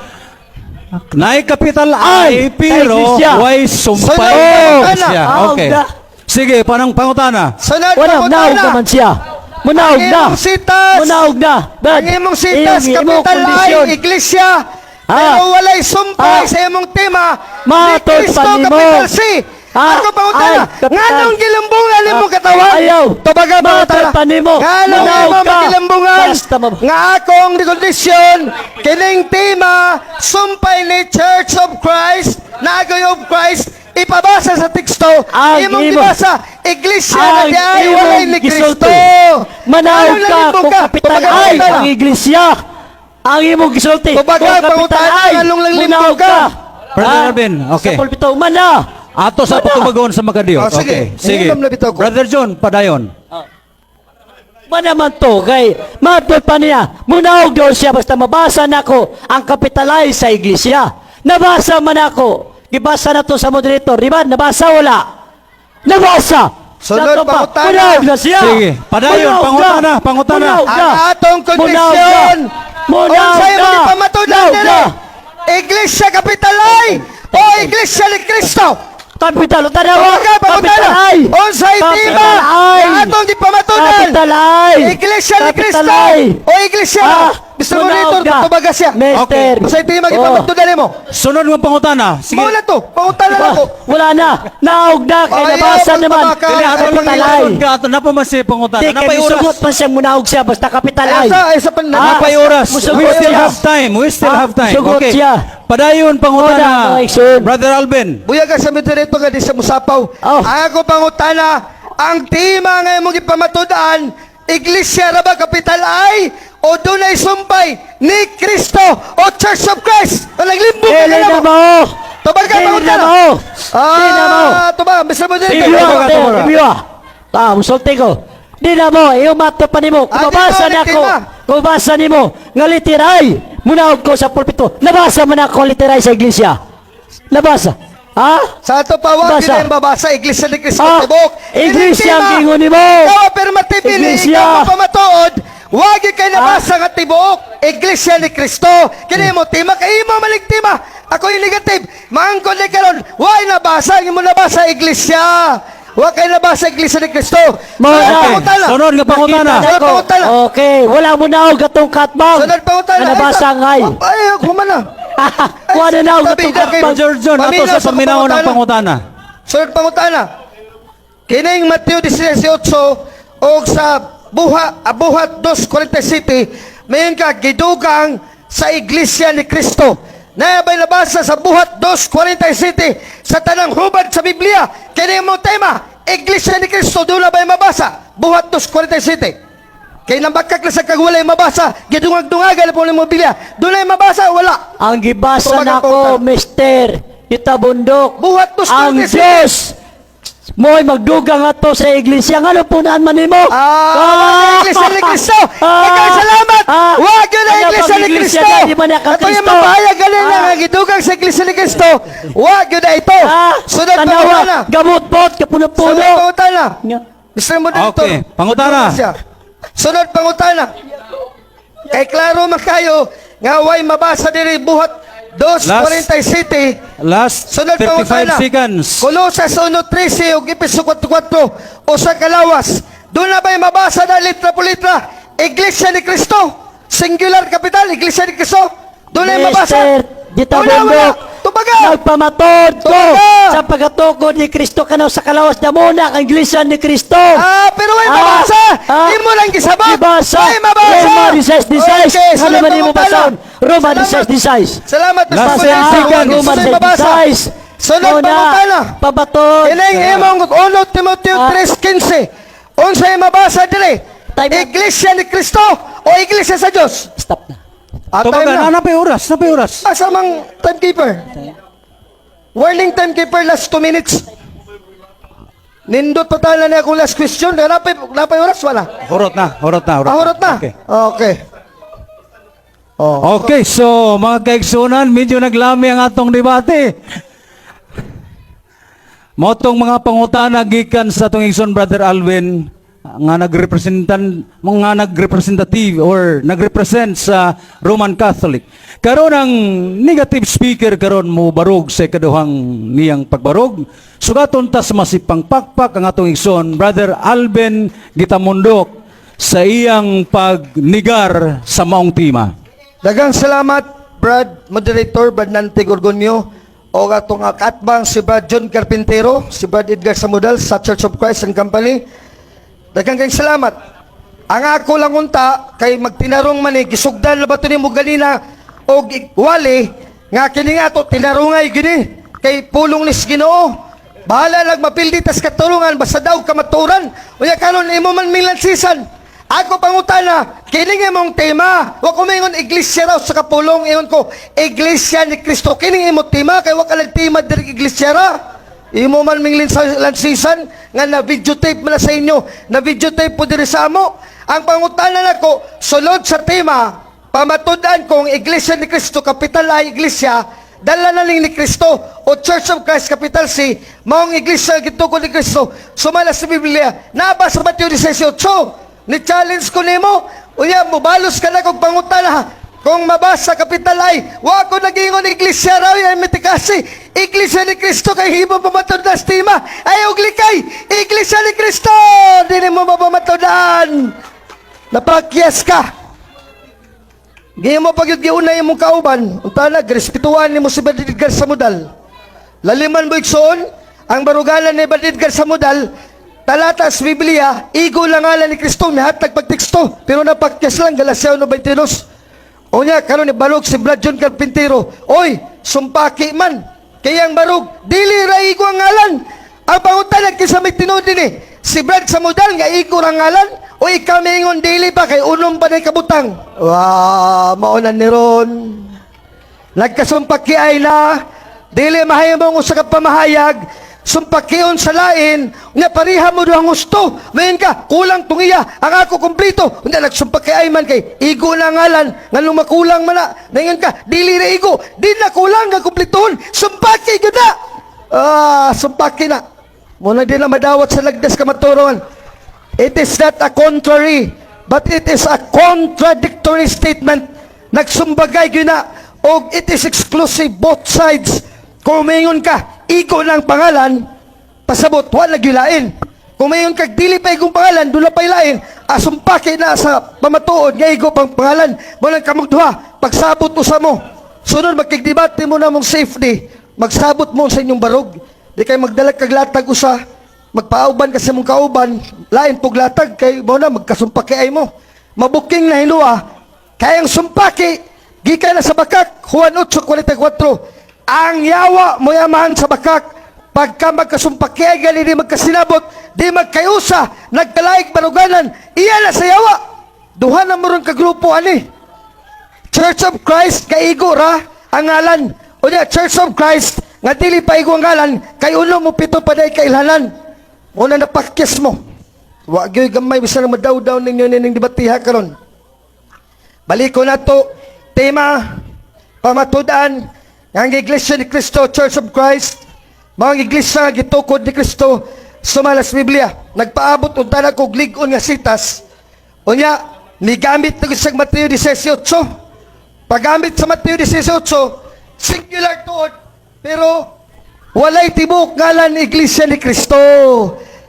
naay capital I, Ay, pero sa iglesia. way sumpay. Sunod, pangutana. Iglesia. Ah, Okay. na. Sige, panang pangutana. Sunod Wala, naog pangutana. naman siya. Munaog Ang na. imong sitas. Munaog na. Brad, Ang imong sitas, iyong- imong capital I, kondisyon. Iglesia. Ah. Pero walay sumpay Ah. sa imong tema. Ni Matod Kristo, pa nimo. capital C. Ah, Ako pangutana, ay, kapital. nganong gilambungan nimo katawan? Ayaw. Tubaga Matod pangutana. pa nimo. Nganong Manaog imo ka. magilambungan? Basta Nga akong kondisyon, kining tema, sumpay ni Church of Christ, Nagoy of Christ, ipabasa sa teksto, Ang imong imo- gibasa, Iglesia na Ang di ay walay imong ni Kristo. gisulti. Manaog Anong ka nalimbong kung kapital Tubaga ay pangutana. ang iglesia. Ang imong gisulti. Tubaga, kung kapital pangutana, ay, nganong langlimbong munaog ka? Brother Ah, Alvin, okay. Sa pulpito, mana. Ato sa Mana. patubagon sa Makadios. Oh, sige. Okay, sige. Hinilom na bitaw ko. Brother John, padayon. Mana man to, kay matod pa niya. Munaog daw siya basta mabasa nako ang kapital ay sa iglesia. Nabasa man ako. Gibasa na to sa moderator. Di ba? Nabasa wala? Nabasa! Sunod, Nato pa. pangutana. Munaog na siya. Sige. Padayon, Munaog na. pangutana, pangutana. Munaog na. Ang atong Munaog na. kondisyon. Munaog Unsay na. mo gipamatudan Munaog diri? na. Iglesia Capital I o Iglesia ni Cristo? Kapital, tanawa. Tubaga, Kapital pangutana. ay. Unsay tema Kapital ay. nga atong gipamatudan? Kapital ay. Iglesia ni Kapital Cristo ay. o Iglesia? Ah, Mr. munaog Moderator, na. tubaga siya. Mister. Okay. Unsay tema Oh. gipamatudan nimo? Sunod ng pangutana. Sige. Mao na to, pangutana na Ah, ko. wala na. Naog na. Kay Ayaw, nabasa naman. pagtabaka. Dili, ato Kapital ay. pang ka ato na pa man siya pangutana. Di, kay Napay oras. musugot pa siya. Munaog siya. Basta kapital ay. Ay, sa pan Ah, Napay oras. Musugot We still siya. have time. We still Ah, have time. musugot Okay. siya. Padayon Una, pangutana. mga igsoon. Brother Alvin. Buyaga sa moderator nga di sa musapaw. Oh. Ang ako pangutana, ang tema nga imong gipamatudan, Iglesia ra ba capital I o dunay sumpay ni Kristo o Church of Christ? Naglimbong ka Dili na na mo. mao. Tubag ka Dili na pangutana. mao. Di na mao. Ah, tubag, Mr. Moderator. Ibiwa, Tubaga, tubaga. ibiwa. Ah, musulti ko. Di na mo, iyo mato pa nimo. Ah, Kumabasa di na mo, ako. tema. Kumabasa nimo. Nga literay. Munaog ko sa pulpito. Nabasa man ako literay sa iglesia. Nabasa. Ha? Sa ato pa, wag Basa. yun ang babasa, Iglesia ni Cristo Ah, tibok. Iglesia ang gingon nimo. Ikaw affirmative, Iglesia. ikaw pamatuod. Wag yun kay nabasa nga tibuok. Iglesia ni Cristo. Kini mo tema kay imo malig tema. Ako yung negative. Maangkon ni karon. Why nabasa imo nabasa Iglesia? Wa kay nabasa Iglesia ni Cristo. Mo Sunod na. pangutana. Sunod nga pangutana. Nakita na Sunod ko. pangutana. Okay, wala mo naog atong katbang. Sunod pangutana. Nga nabasa ngay. Ay, humana. Kuha na naog Tabi atong na kay katbang. George John, ato Paminaw sa sa paminaw ng pangutana. Sunod pangutana. Kining Mateo 18 og sa buha Buhat 2:47 mayon ka gidugang sa Iglesia ni Cristo. Naa bay nabasa sa Buhat 2:47 sa tanang hubad sa Biblia? Kini mo tema, Iglesia ni Cristo, doon na ba'y mabasa? Buhat 2:47. Kay nambakak na sa kag walay mabasa, gidungag-dungagan na po nimo Biblia. Doon ay mabasa, wala. Ang gibasa Tumagang nako, pangutana. Mister Itabundok. Buhat dos Ang 47. Diyos mo'y magdugang ato sa iglesia. Ngano punaan man nimo? Ah, Iglesia ni Cristo. Daghang salamat. Wag yun ang Ano Iglesia bang ni iglesia Cristo. na di man naka Ato yung Kristo? mapahayag galing na Ah. nga gidugang sa Iglesia ni Cristo. Wag yun na ito. Sunod Tanawa, pangutana. gamot-bot, kapuno-puno. Sunod pangutana. Nga. Mr. Moderator. Okay, pangutana. Siya. Sunod pangutana. Kay klaro man kayo nga way mabasa diri Buhat 2:47. Last Sunod 35 pangutana. seconds. Kolosas 1:13 ug Epeso 4:4, usa ka lawas. Doon na ba'y mabasa na litra po litra? Iglesia ni Cristo. Singular capital, Iglesia ni Cristo. Doon na mabasa. Mister Wala, wala. Gitabundok. Tubaga. Nagpamatod ko Tubaga. sa pagkatukod ni Kristo kanaw sa kalawas na muna ang iglesia ni Kristo. Ah, pero way mabasa. Imo lang gisabot. Gibasa. Way mabasa. Roma 16:16. Okay, Ano sunod man nimo pangutana. basahon? Roma Salamat. 16:16. Salamat, Mr. Last Moderator. 10 seconds. Roma Sunod mabasa. 16:16. Sunod Muna, pangutana. Pabatod. Kining imong 1 Timoteo 3:15. Unsay mabasa dire? Time out. Iglesia ni Cristo o Iglesia sa Dios? Stop na. Ah, Tubaga, time na. na pa oras, na pa oras. Asa mang timekeeper? Warning, timekeeper, last 2 minutes. Nindot pa tayo na akong last question. Napay oras, wala. Hurot na, hurot na, hurot. Ah, hurot na. Okay. Okay. Oh. Okay, so mga kaigsunan, medyo naglami ang atong debate. Motong mga pangutana gikan sa atong igsoon Brother Alvin nga nagrepresentan mga nagrepresentative or nagrepresent sa Roman Catholic. Karon ang negative speaker karon mo barog sa ikaduhang niyang pagbarog. Sugaton ta sa masipang pakpak ang atong igsoon Brother Alvin Gitamundok sa iyang pagnigar sa maong tema. Daghang salamat, Brad Moderator, Brad Nante Gorgonio, o atong katbang si Brad John Carpintero, si Brad Edgar Samudal sa Church of Christ and Company. Daghang kayong salamat. Ang ako lang unta kay magtinarong man ni gisugdan na ba to nimo ganina og wali nga kini nga to tinarungay gini kay pulong ni Ginoo. Bahala lang mapildi tas katurungan basta daw kamaturan. Unya karon imo man milansisan. Ako pangutana, kini nga imong tema. Wa ko maingon iglesia raw sa kapulong, ingon ko Iglesia ni Kristo. Kini nga imong tema kay wa ka nagtema diri iglesia ra. Imo man ming lansisan nga na videotape man na sa inyo, na videotape po diri sa amo. Ang pangutana nako sulod sa tema, pamatud-an kong Iglesia ni Kristo capital I Iglesia, dala na ning ni Kristo o Church of Christ capital C, maong iglesia gitukod ni Kristo. Sumala sa Biblia, naba sa Mateo 18. Ni challenge ko nimo, unya mobalos ka na kog pangutana. Kung mabasa capital I, wa ko nagingon iglesia raw ay mitikasi. Iglesia ni Kristo kay himo pamatud-an sa tema. Ay og likay, Iglesia ni Kristo, dili mo mapamatud-an. Napakyas ka. Giyon mo pag giuna imong kauban, unta na respetuhan nimo si Brad Edgar Samudal. Laliman mo igsoon, ang barugalan ni Brad Edgar Samudal, talata sa Biblia, igo lang ngalan ni Kristo, mihatag pagteksto, pero napakyas lang, Galacia 1:22. Unya, karon ni barog si Brad John Carpintero, oy, sumpaki man, kaya ang barog, dili ra igo ang ngalan. Ang pangutan kinsa may tinuod dinhi, si Brad Samudal nga igo ra ang ngalan, o ikaw maingon dili pa kay unom pa na kabutang. Wow, mao na ni ron. Nagkasumpaki ay na. Dili mahimong usa ka pamahayag sumpakion sa lain nga pareha mo duhang husto. Mayon ka, kulang tungiya, ang ako kompleto. Unya nagsumpak kay Ayman kay igo na ngalan, nganong makulang man na. Mayon ka, dili ra igo, di na kulang nga kumpletohon. Sumpaki gyud na. Ah, sumpaki na. Muna di na madawat sa lagdas kamatuoran. It is not a contrary, but it is a contradictory statement. Nagsumbagay gyud na og it is exclusive both sides. Kung umingon ka, igo ng pangalan, pasabot, wala gyud. Kung mayon kag dili pa igong pangalan, dula pa ilain, asumpaki na sa pamatuod nga igo pang pangalan. Mo lang kamong duha, pagsabot usa mo. Sunod magkigdebate mo na mong safety, magsabot mo sa inyong barog. Di kay magdalag kag latag usa, magpauban kasi mong kauban, lain pug latag kay mo na magkasumpaki ay mo. Mabuking na hinuha, kay ang sumpaki gikan na sa bakak, Juan 8:44. Ang yawa mo yamahan sa bakak, pagka magkasumpaki ay gali di magkasinabot, di magkayusa, nagkalaig baruganan, iya na sa yawa. Duha na mo ron ka grupo ani. Church of Christ kaigo ra ang ngalan. O niya, Church of Christ nga dili pa igo ang ngalan kay uno mo pito pa day kailhanan. Muna napakyas mo. Wa gyud gamay bisan madaw-daw ninyo nining debatiha karon. Baliko na to tema pamatudan ang Iglesia ni Cristo, Church of Christ, mga iglesia nga gitukod ni Kristo sumala sa Biblia. Nagpaabot unta na kog lig-on nga sitas. Unya, migamit na sa Mateo 18. Paggamit sa Mateo 18, singular tuod, pero walay tibok ngalan Iglesia ni Kristo.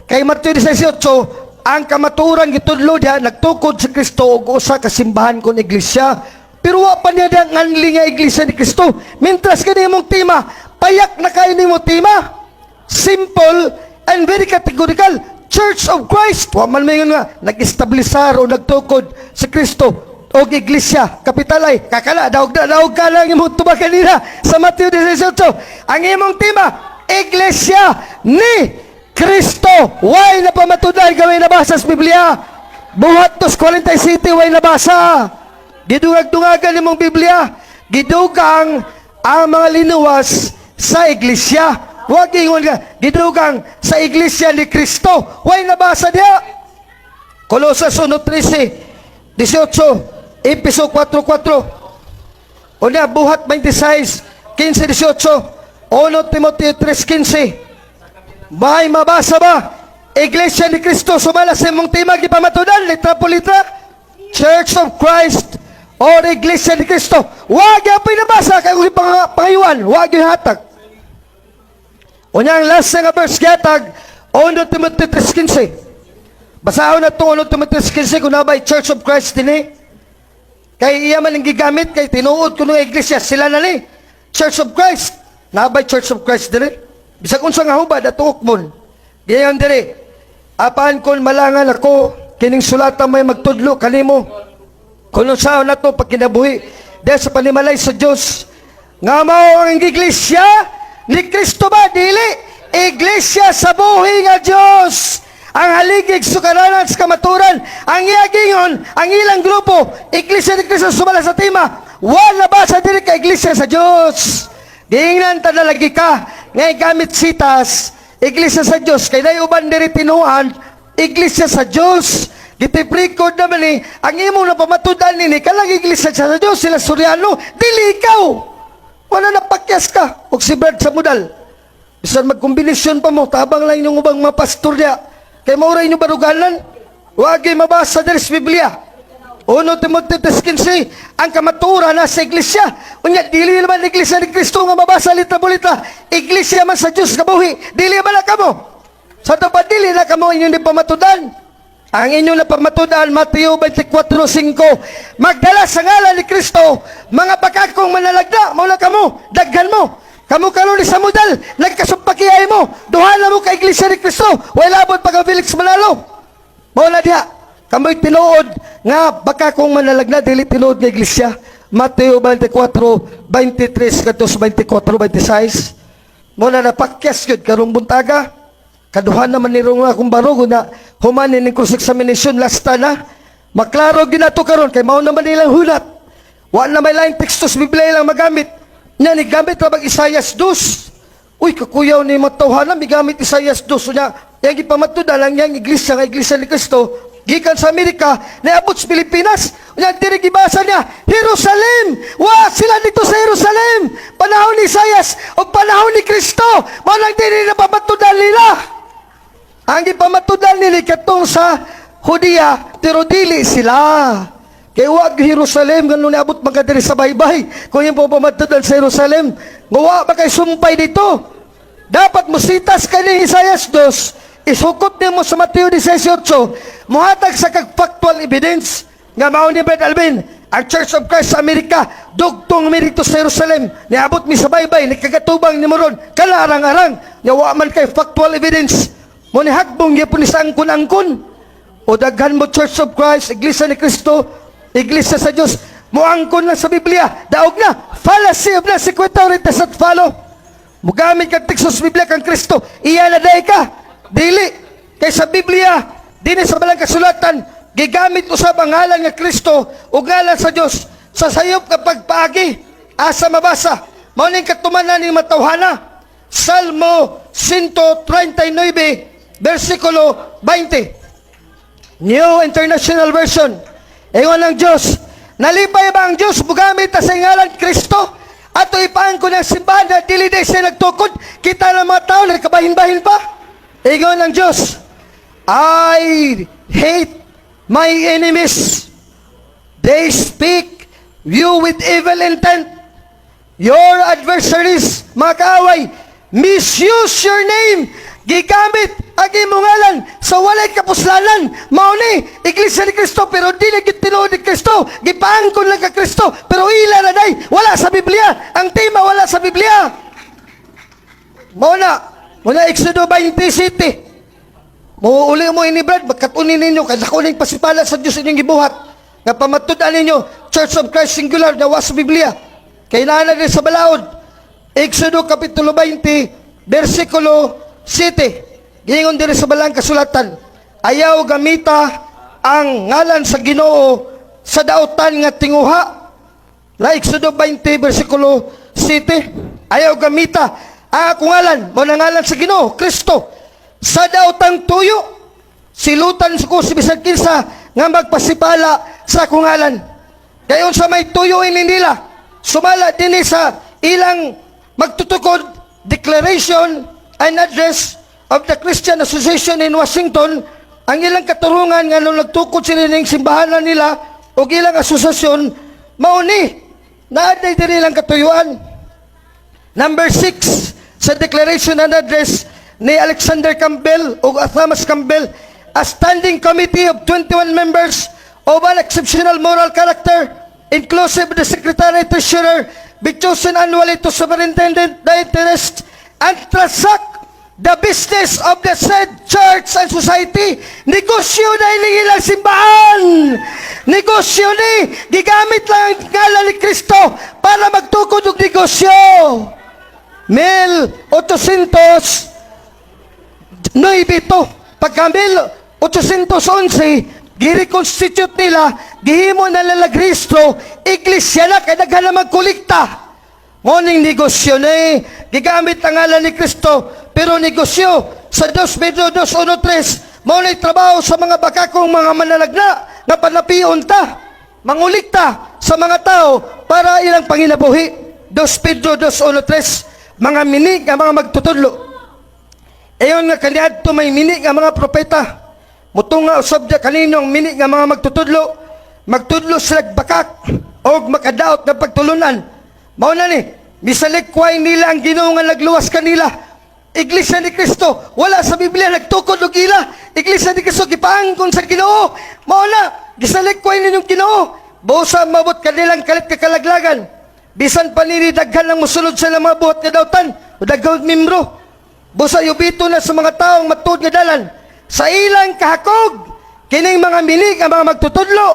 Kay Mateo 18, ang kamaturan gitudlo diha nagtukod si Kristo og usa ka simbahan kon iglesia. Pero wa pa niya diha nganli nga Iglesia ni Kristo. Mintras kini imong tema, payak na kayo nimo tema. Simple and very categorical. Church of Christ. Wa man mayon nga nag-establisar o nagtukod si Kristo og iglesia kapital ay kakala daog na daog ka lang imong tubag kanina sa Mateo 18. Ang imong tema, Iglesia ni Kristo. Way na pamatudan kami nabasa sa Biblia. Buhat 2:47 way nabasa. Gidungag-dungagan nimong Biblia. Gidugang ang mga linuwas sa iglesia. Huwag ingon ka, gidugang sa Iglesia ni Kristo. Way nabasa diha. Colosas 1:13, 18, Epeso 4:4. Unya, Buhat 26, 15, 18, 1 Timoteo 3:15. May mabasa ba? Iglesia ni Kristo sumala sa imong timag di pamatudan, litra po litra. Church of Christ or Iglesia ni Kristo. Wag yung pinabasa kay kung pangayuan, wag yung hatag. Unya ang last nga verse gihatag, 1 Timoteo 3:15. Basahon na itong 1 Timoteo 3:15 kung nabay Church of Christ dinhi. Kay iya man ang gigamit kay tinuod kuno nga iglesia sila na ni Church of Christ. Nabay Church of Christ dinhi. Bisag unsa nga hubad ato ukmon. Giyon diri. Apan kon malangan ako kining sulata may magtudlo kanimo. Kung unsaon nato pagkinabuhi dahil sa panimalay sa Dios nga mao ang iglesia ni Kristo ba dili iglesia sa buhi nga Dios ang haligig sukaranan sa kamaturan. Ang iyagingon ang ilang grupo Iglesia ni Kristo sumala sa tema, wala ba sa dili ka iglesia sa Dios. Giingnan ta na lagi ka nga gamit sitas iglesia sa Dios kay nay uban diri tinuan iglesia sa Dios. Gitiprikod naman ni ang imong napamatud-an nini kalang iglesia sa Dios sila Soriano dili ikaw. Wala na pakyas ka og si Brad sa mudal. Bisan magkombinasyon pa mo, tabang lang inyong ubang mga pastor diya. Kay maura inyong baruganan. Wag mabasa diri sa Biblia. 1 Timoteo 3:15, ang kamatura na sa iglesia. Unya, dili naman iglesia ni Kristo nga mabasa litra bulita. Iglesia man sa Diyos kabuhi. Dili man na kamo. Sa tupad, dili na kamo inyong pamatudan. Ang inyong napamatudan, Mateo 24:5, magdala sa ngalan ni Kristo, mga bakakong manalagda, mao na kamo, daghan mo. Kamo karon ni sa modal, nagkasumpakiyay mo, duha na mo ka iglesia ni Kristo, wala labot pagka Felix Manalo. Mao na diha, kamoy tinuod nga baka kung manalagna dili tinuod nga iglesia. Mateo 24:23 kadto sa 24:26. Mao na napakyas gyud karong buntaga. Kaduhan naman ni nga akong barog na human ning cross examination lasta na. Maklaro gyud nato karon kay mao naman nilang hulat. Wa na may laing teksto sa Biblia ilang magamit. Nya ni gamit ra bag Isayas 2. Uy, kakuyaw ni matawhana, migamit Isayas 2. Nya, yang gipamatud-an lang yang iglesia nga Iglesia ni Cristo, gikan sa Amerika, niabot sa Pilipinas. Nya, diri gibasa niya, Jerusalem! Wa sila dito sa Jerusalem! Panahon ni Isayas o panahon ni Kristo! Mao lang diri na pamatudan nila. Ang gipamatudan nila katong sa Judea, pero dili sila. Kay wag Jerusalem, ganun niabot man ka diri sa baybay. Kung yung pamatudan sa Jerusalem, wa ba kay sumpay dito? Dapat musitas ka ni Isayas 2, isukot nimo sa Mateo 18, muhatag sa kag factual evidence nga mao ni Brad Alvin, ang Church of Christ sa Amerika, dugtong mi dito sa Jerusalem, niabot mi sa baybay, ni kagatubang ni moron, kalarang-arang, nga wa man kay factual evidence. Mo ni hagbong gyapon ni sa angkon-angkon. O daghan mo Church of Christ, Iglesia ni Cristo, Iglesia sa Dios, moangkon lang sa Biblia, daog na, fallacy of non sequitur, it does not follow. Mugamit kag teksto sa Biblia kang Kristo, iya na day ka. Dili. Kay sa Biblia, dinhi sa balang kasulatan, gigamit usab ang ngalan nga Kristo ug ngalan sa Dios sa sayop nga pagpaagi. Asa mabasa? Mao ning katumanan ni matawhana. Salmo 139 versikulo 20. New International Version. Ingon ng Diyos, nalipay ba ang Diyos mugamit ta sa ngalan Kristo? Ato ipaangkon ng simbahan na dili day siya nagtukod, kita ng mga tao nagkabahin-bahin pa. Ingon ng Diyos, "I hate my enemies. They speak you with evil intent. Your adversaries, mga kaaway, misuse your name." Gigamit ang imong ngalan sa walay kapuslanan. Mao ni Iglesia ni Cristo pero dili gyud tinuod ni Kristo. Gipaangkon lang ka Kristo pero ila na day wala sa Biblia. Ang tema wala sa Biblia. Mao na, muna Exodo 27. Muuli mo ini, Brad, magkatunin ninyo, kay dako ning pasipala sa Dios inyong gibuhat. Nga pamatud-an ninyo, Church of Christ singular, na wa sa Biblia. Kay naa na din sa balaod. Exodo Kapitulo 20, versikulo 7. Giingon diri sa balang kasulatan, "Ayaw gamita ang ngalan sa Ginoo sa dautan nga tinguha." La Exodo 20 versikulo 7. "Ayaw gamita ang akong ngalan, mo na ngalan sa Ginoo, Kristo, sa daotang tuyo. Silutan ko si bisan kinsa nga magpasipala sa akong ngalan." Gayon sa may tuyo ini nila, sumala dinhi sa ilang magtutukod, Declaration and Address of the Christian Association in Washington, ang ilang katurungan nga nung nagtukod sila ning simbahanan nila o ilang asosasyon, mao ni naa diri ilang katuyuan. Number 6 sa Declaration and Address ni Alexander Campbell o Thomas Campbell, "A standing committee of 21 members of an exceptional moral character, inclusive the secretary treasurer, be chosen annually to superintendent the interest and transact the business of the said church and society." Negosyo na ini ilang simbahan. Negosyo ni. Gigamit lang ang ngalan ni Kristo para magtukod og negosyo. 1809 to. Pagka 1811, gi-reconstitute nila, gihimo na nila rehistro, iglesia na, kay daghan na magkolekta. Morning negosyo na eh. Gigamit ang ngalan ni Kristo, pero negosyo sa 2 Pedro 2.1.3, mao na'y trabaho sa mga bakakong mga manalagna nga panapion ta, mangulikta sa mga tao para ilang panginabuhi. 2 Pedro 2.1.3, mga mini nga mga magtutudlo. Ayon nga kaniadto may mini nga mga propeta. Mutunga usab dia kanino ang mini nga mga magtutudlo. Magtudlo sila bakak og makadaot nga pagtulunan. Mao na ni, misalikway nila ang Ginoo nga nagluwas kanila. Iglesia ni Cristo, wala sa Biblia nagtukod og ila. Iglesia ni Cristo gipaangkon sa Ginoo. Mao na, gisalikway ninyong Ginoo. Busa mabot kanilang kalit kakalaglagan. Bisan pa nini daghan ang musulod sa ilang mga buhat nga dautan, o daghang membro. Busa yubito na sa mga taong matuod nga dalan. Sa ilang kahakog, kining mga minig ang mga magtutudlo,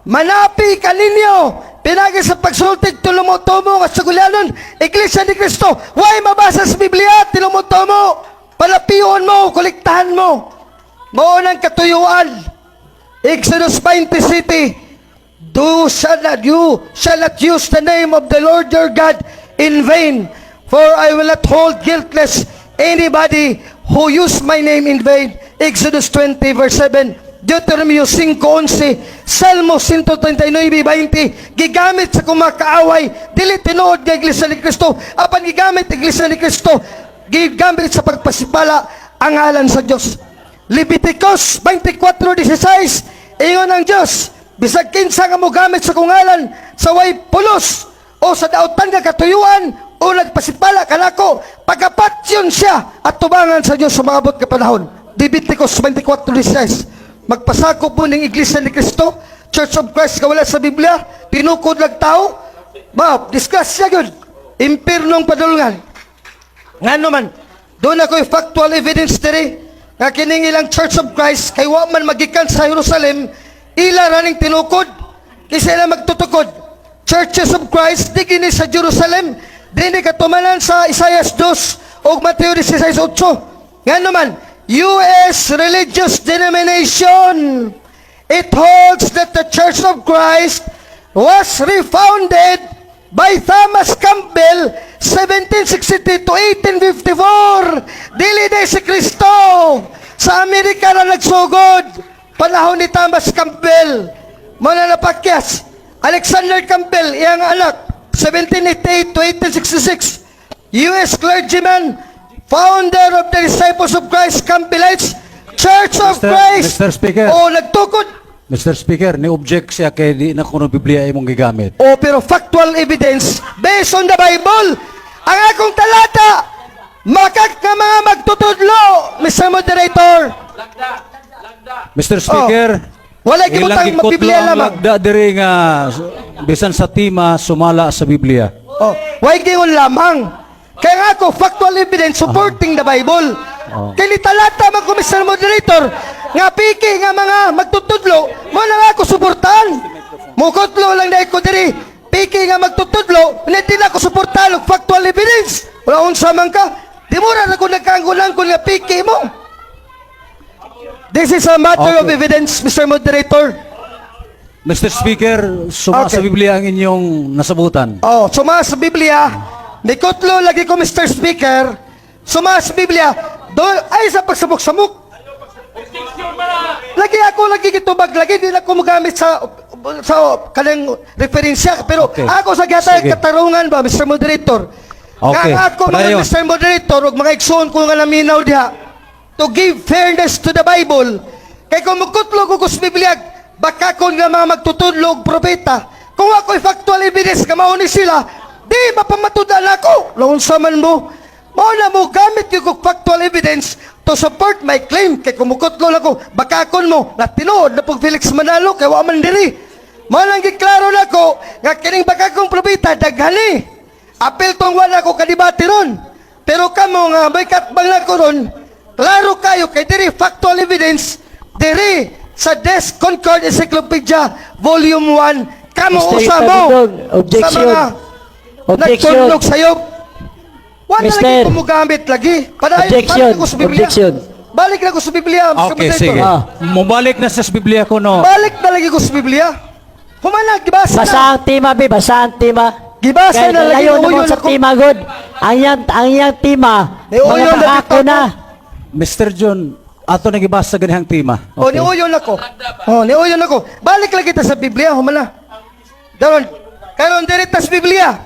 manapi kaninyo, pinagi sa pagsultig tulumo-tumo nga sugulyanon, Iglesia ni Cristo, way mabasa sa Biblia, tinumo-tumo, palapion mo, kolektahan mo. Mao nang katuyuan. Exodus 20 siyete, "Do shall not you shall not use the name of the Lord your God in vain. For I will not hold guiltless anybody who use my name in vain." Exodus 20 verse 7. Deuteronomy 5:11, Salmo 139:20, gigamit sa kumakaaway, dili tinuod nga Iglesia ni Cristo, apan gigamit Iglesia ni Cristo, gigamit sa pagpasipala ang ngalan sa Dios. Leviticus 24:16, ingon ang Dios, "Bisag kinsa nga mogamit sa akong ngalan sa way pulos o sa dautan nga katuyuan o nagpasipala kanako, pagapatyon siya at tubangan sa Dios sa maabot nga panahon." Leviticus 24:16. Magpasakop mo ng Iglesia ni Cristo, Church of Christ, kawala sa Biblia, tinukod lang tao, ma, discuss siya yun. Impirnong padulngan. Ngano man, doon ako'y factual evidence diri, nga kining ilang Church of Christ, kay wa man magikan sa Jerusalem, ila raning tinukod, kaysa ila magtutukod. Churches of Christ, di kini sa Jerusalem, dini katumanan sa Isaiah 2 ug Mateo 16:8. Ngano man, U.S. religious denomination, it holds that the Church of Christ was refounded by Thomas Campbell 1763 to 1854. Dili na si Kristo. Sa Amerika na nagsugod. Panahon ni Thomas Campbell. Muna napakyas. Alexander Campbell, iyang anak, 1788 to 1866. U.S. clergyman, founder of the Disciples of Christ, Campbellites, Church of Christ. Mr. Speaker. O, nagtukod. Mr. Speaker, ni-object siya kay di na kuno Biblia imong gigamit. O, pero factual evidence based on the Bible. Ang akong talata, makak nga mga magtutudlo, Mr. Moderator. Mr. Speaker, Wala ilang gibutang gikutlo mabiblia ang lamang. lagda diri nga bisan sa tema sumala sa Biblia. Oh, why gingon lamang? Kaya nga ako, factual evidence supporting the Bible. Kaya ni talata man ko, Mr. Moderator, nga piki nga mga magtutudlo, mo na nga ako suportahan. Mukutlo lang dahil ko diri, piki nga magtutudlo, hindi na ako suportahan og factual evidence. Wala unsa man ka. Di mo ra na ko nagkaanggulan nga piki mo. This is a matter of evidence, Mr. Moderator. Mr. Speaker, suma sa Biblia ang inyong nasabutan. Oh, suma sa Biblia, nikutlo lagi ko, Mr. Speaker, suma sa Biblia, do, ay sa pagsabok-samok. Lagi ako lagi gitubag lagi di na ako mogamit sa kanang referensya, pero ako sa gatay katarungan ba, Mr. Moderator. Okay. Kaya ako mga Padayon. Mr. Moderator ug mga igsoon ko nga naminaw diha, to give fairness to the Bible, kay kung mukutlo ko sa Biblia, baka kon nga mga magtutudlo og propeta, kung ako'y factual evidence nga mao ni sila, di mapamatud-an ako. Launsa man mo, mao na mo gamit yung kog factual evidence to support my claim, kay kung mukutlo lang ko, bakakon mo na tinuod na pug Felix Manalo kay wa man diri. Mao nang giklaro nako nga kining bakakong propeta daghani. Apil tong wala ko kadibate ron. Pero kamo nga may katbang na ko ron, klaro kayo kay diri factual evidence diri sa Des Concord Encyclopedia Volume 1, kamo Mr. usa mo Tabidong, objection. sa mga Objection. nagtulog sayop. Wala Mister. lagi kumugamit lagi. Padayon, Objection. balik ko sa Biblia. Objection. Balik na ko sa Biblia, Mr. Okay, Moderator. sige. Ah. Mubalik na sa Biblia ko no. Balik na lagi ko sa Biblia. Humana, gibasa Basa na. ang tema, be. Basa ang tema. Gibasa Kaya na lagi, layo nauyon naman sa ako. tema, god. Ang yang tema, Nauyon mga na bakako bitaw na. Mr. John, ato na gibasa ganihang tema. O, niuyon ako. O, niuyon ako. Balik lagi ta sa Biblia, humana. Daron, karon diri ta sa Biblia.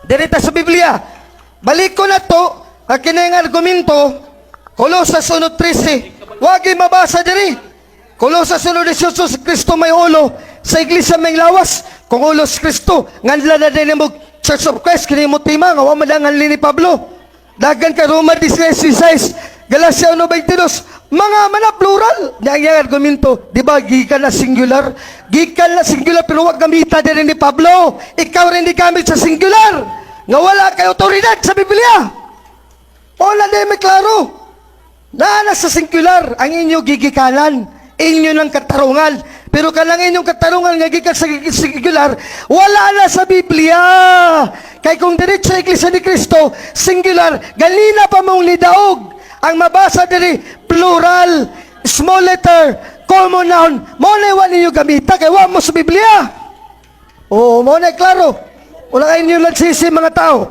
Diri ta sa Biblia. Balik ko na to, ang kining argumento, Colosas 1:13. Wagi mabasa diri. Colosas 1:18, si Kristo may ulo, sa iglesia may lawas. Kung ulo si Kristo, nganla na din mo Church of Christ, kini mo tema, nga wa man ang ni Pablo. Dagan ka Roma 16:16, Galacia 1:22, mga mana plural. Yang yang argumento, di ba gikan na singular? Gikan na singular pero wag gamita din ni Pablo. Ikaw rin di gamit sa singular. Nga wala kay otoridad sa Biblia. Wala na may klaro. Naana sa singular ang inyo gigikanan, inyo ng katarungan. Pero kanang inyong katarungan nga gikan sa singular, wala na sa Biblia. Kay kung diretso sa Iglesia ni Cristo, singular, ganina pa mong nidaog. Ang mabasa diri plural, small letter, common noun. Mo na wa ninyo gamita kay wa mo sa Biblia. Oo, mo na klaro. Wala kayo inyo lansisi, mga tao.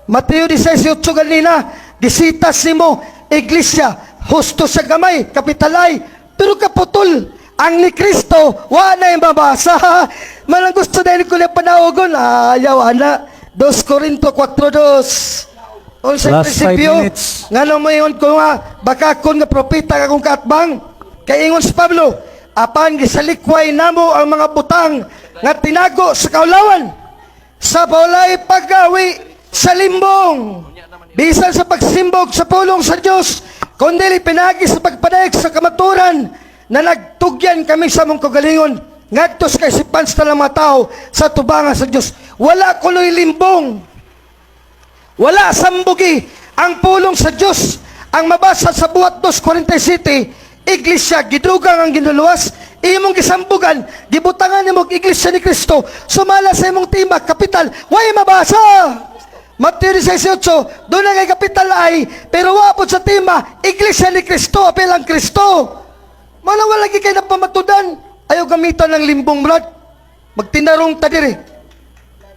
Mateo 18 ganina, gisitas nimo iglesia, husto sa gamay, capital I, pero kaputol. Ang ni Kristo, wa na yung mabasa. Manang gusto dahil ko na panawagon, ayaw, ana. 2 Corinto 4.2. Unsa Last 5 prinsipyo, minutes. ngano moingon ko nga, baka kun nga propeta akong kaatbang? Kay ingon si Pablo, apan gisalikway namo ang mga butang nga tinago sa kaulawan sa walay paggawi sa limbong, bisan sa pagsimbog sa pulong sa Dios, kundi pinagi sa pagpadayag sa kamaturan na nagtugyan kami sa among kagalingon ngadto sa kaisipan sa tanang mga tao sa tubangan sa Dios. Wala kunoy limbong. Wala sambugi ang pulong sa Diyos. Ang mabasa sa Buhat 2.47, iglesia, gidugang ang ginuluwas, imong gisambugan, gibutangan nimo og iglesia ni Kristo, sumala sa imong tema, capital, way mabasa. Mateo 18, doon na kay capital I, pero wa pod sa tema, iglesia ni Kristo, apil ang Kristo. Mana wala lagi kay napamatudan. Ayaw gamitan ng limbong, brad. Magtinarong ta diri.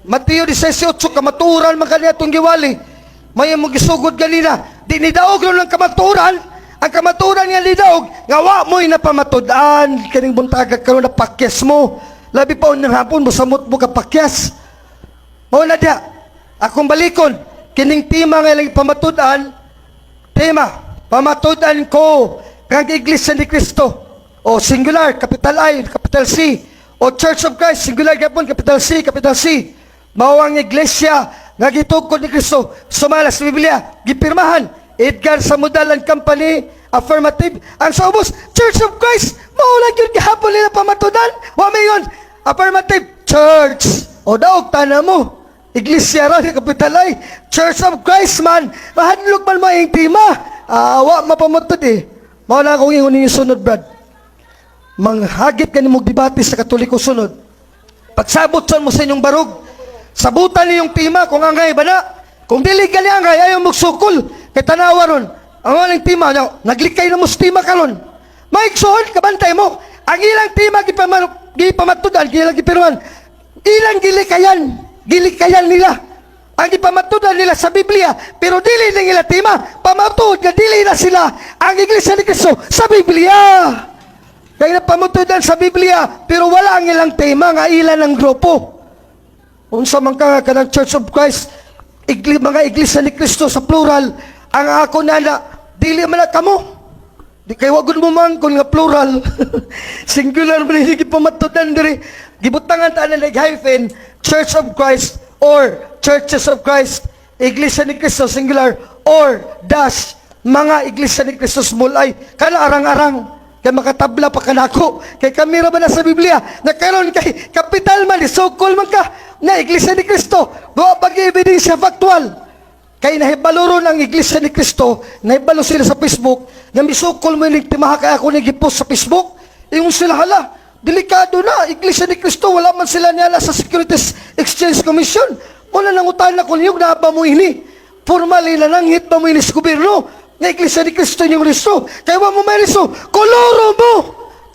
Mateo 18, kamaturan man kaniya itong giwali. May mo gisugod ganina. Di nidaog ron ang kamaturan. Ang kamaturan nga nidaog, nga wa mo'y napamatud-an. Kaning buntaga karon na pakyas mo. Labi pa unyang hapon, mosamot mo ka pakyas. Mao na diya. Akong balikon, kining tema nga ilang pamatud-an, tema, pamatud-an ko kang Iglesia ni Cristo. O singular, capital I, capital C. O Church of Christ, singular gapon, capital C, capital C. Mao ang iglesia nga gitukod ni Kristo. Sumala sa Biblia, gipirmahan. Edgar Samudal and Company, affirmative. Ang sa ubos, Church of Christ, mao lang yun gihapon nila pamatudan. Wa may yun, affirmative, church. O daog, tana mo. Iglesia ra, capital I. Church of Christ man. Mahadlok man mo ang tema. Ah, wa mapamatod eh. Mao na akong ingon ninyo sunod, brad. Manghagit ka nimong debate sa Katoliko sunod. Pagsabot son mo sa inyong barog. Sabutan niyong tema kung angay ba na. Kung dili gali angay, ayaw magsukol. Kay tanawa ron. Ang walang tema, no, naglikay na mo sa tema karon. Maigsoon, kabantay mo. Ang ilang tema gipamatudan, ilang gipirman. Ilang gilikayan, gilikayan nila. Ang gipamatudan nila sa Biblia, pero dili na nila tema. Pamatud nga dili na sila ang Iglesia ni Cristo sa Biblia. Kaya napamatudan sa Biblia, pero wala ang ilang tema nga ilan ang grupo. Unsa man ka nga kanang Church of Christ, mga iglesia ni Cristo sa plural, ang ako na dili man na kamo. Di kay wagod mo man kung nga plural. Singular man hindi pamatudan diri. Gibutangan ta na hyphen Church of Christ or Churches of Christ, Iglesia ni Cristo singular or dash mga Iglesia ni Cristo small I. Kana arang-arang kay makatabla pa kanako kay kami ra ba na sa Biblia na karon kay capital man sukol man ka na Iglesia ni Cristo, wa pag ebidensya factual. Kay nahibalo ron ang Iglesia ni Cristo, nahibalo sila sa Facebook nga misukol mo ining timaha, kay ako ni gipost sa Facebook. Ingon sila, "Hala, delikado na Iglesia ni Cristo, wala man sila niala sa Securities Exchange Commission." Wala nang utana ko niyo, naa ba mo ini formally nananghit ba mo ini sa gobyerno nga Iglesia ni Cristo inyong rehistro? Kay wa mo may rehistro, koloro mo.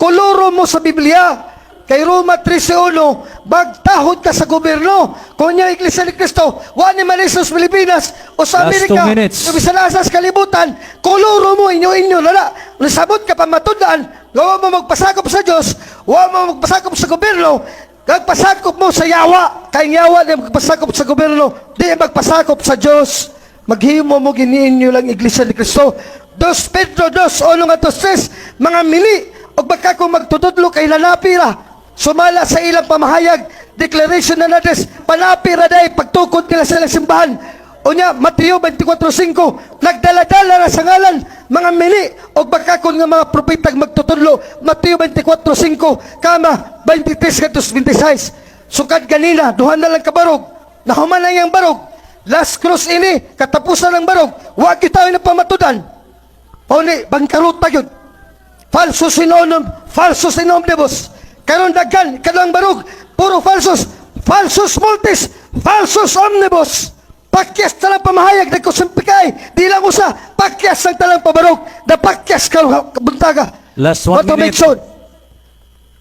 Koloro mo sa Biblia. Kay Roma 13.1, magtahod ka sa gobyerno. Kung niya Iglesia ni Cristo, wa ni man sa Pilipinas o sa Last Amerika, 2 minutes. O bisan asa sa kalibutan, koloro mo inyo-inyo, lala. Nasabot ka pamatudan, gawa mo magpasakop sa Diyos, wa mo magpasakop sa gobyerno, magpasakop mo sa yawa. Kay ang yawa di magpasakop sa gobyerno, di magpasakop sa Diyos. Maghimo mo giniin lang Iglesia ni Cristo. 2 Pedro 2, 1 nga 3, mga mili, og baka kung magtutudlo kay nanapira, sumala sa ilang pamahayag, declaration na nades, panapira day, pagtukod nila sa ilang simbahan. Unya, Mateo 24.5, nagdala-dala na sa ngalan, mga mili, og baka kung nga mga propetag magtutudlo, Mateo 24.5, kama 23 26. Sukad ganina, duha na lang kabarog, nahuman na iyang barog, last cross ini, katapusan ng barog, wa kita na pamatudan. Pauli, bangkaruta yun. Falsus in unum, falsus in omnibus. Karon daghan, kanang barog, puro falsus, falsus multis, falsus omnibus. Pakyas talang pamahayag, nagkusumpikay, di lang usa, pakyas ang talang pabarog, napakyas ka buntaga. Last one What to make minute. sure?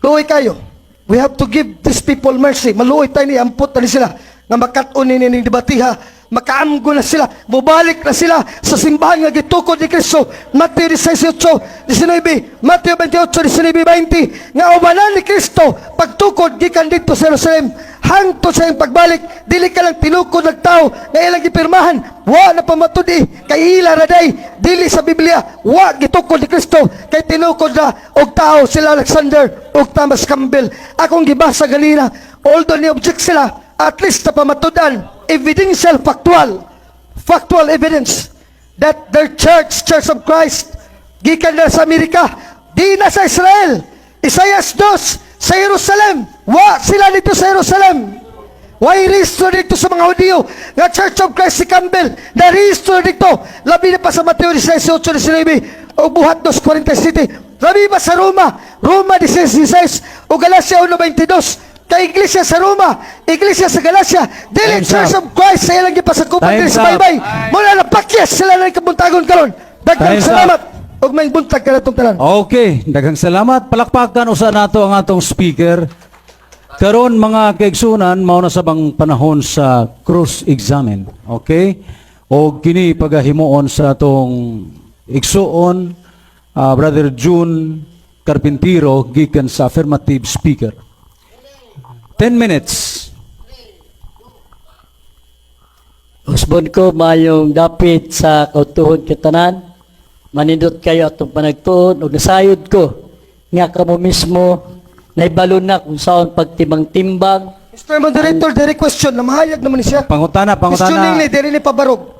Luoy kayo. We have to give these people mercy. Maluoy tayo ni ampot na ni sila. Nga makat-on ni ning debatiha, makaamgo na sila, mubalik na sila sa simbahan nga gitukod ni Kristo. Mateo 18, 19, Mateo 28, 19, 20, nga umanan ni Kristo pagtukod gikan didto sa Jerusalem hangtod sa iyang pagbalik, dili ka lang tinukod ng tao nga ilang gipirmahan, wa na pamatud-i kay ila raday, dili sa Biblia, wa gitukod ni Kristo kay tinukod na og tao sila Alexander og Thomas Campbell. Akong gibasa ganina, although ni object sila, at least na pamatudan, evidential, factual evidence that their church, Church of Christ, gikan na sa Amerika, di na sa Israel. Isaias 2, sa Jerusalem. Wa sila dito sa Jerusalem. Way rehistro dito sa mga Hudiyo nga Church of Christ si Campbell. Na rehistro dito. Labi na pa sa Mateo 18, 19 o Buhat 2.47. Labi pa sa Roma. Roma 16, o Galacia 1.22. Kay Iglesia sa Roma, Iglesia sa Galacia, dili Time's Church up. of Christ sa ilang gipasakupan Time's diri sa up. baybay. Muna na pakyas sila na kabuntagon karon. Daghang Time's up. salamat ug may buntag kanatong tanan. Okay, daghang salamat. Palakpakan usa nato ang atong speaker. Karon, mga kaigsunan, mao na sa bang panahon sa cross examine. Okay? O kini pagahimuon sa atong igsuon, Brother June Carpintero gikan sa affirmative speaker. 10 minutes. Usbon ko, mayong dapit sa kautuhon kitanan. Manindot kayo atong panagtuon ug nasayod ko nga kamo mismo naibalo na kung saon pagtimbang-timbang. Mr. Moderator, direct question na mahayag naman ni siya. Pangutana, Questioning pangutana. ni diri ni pabarog.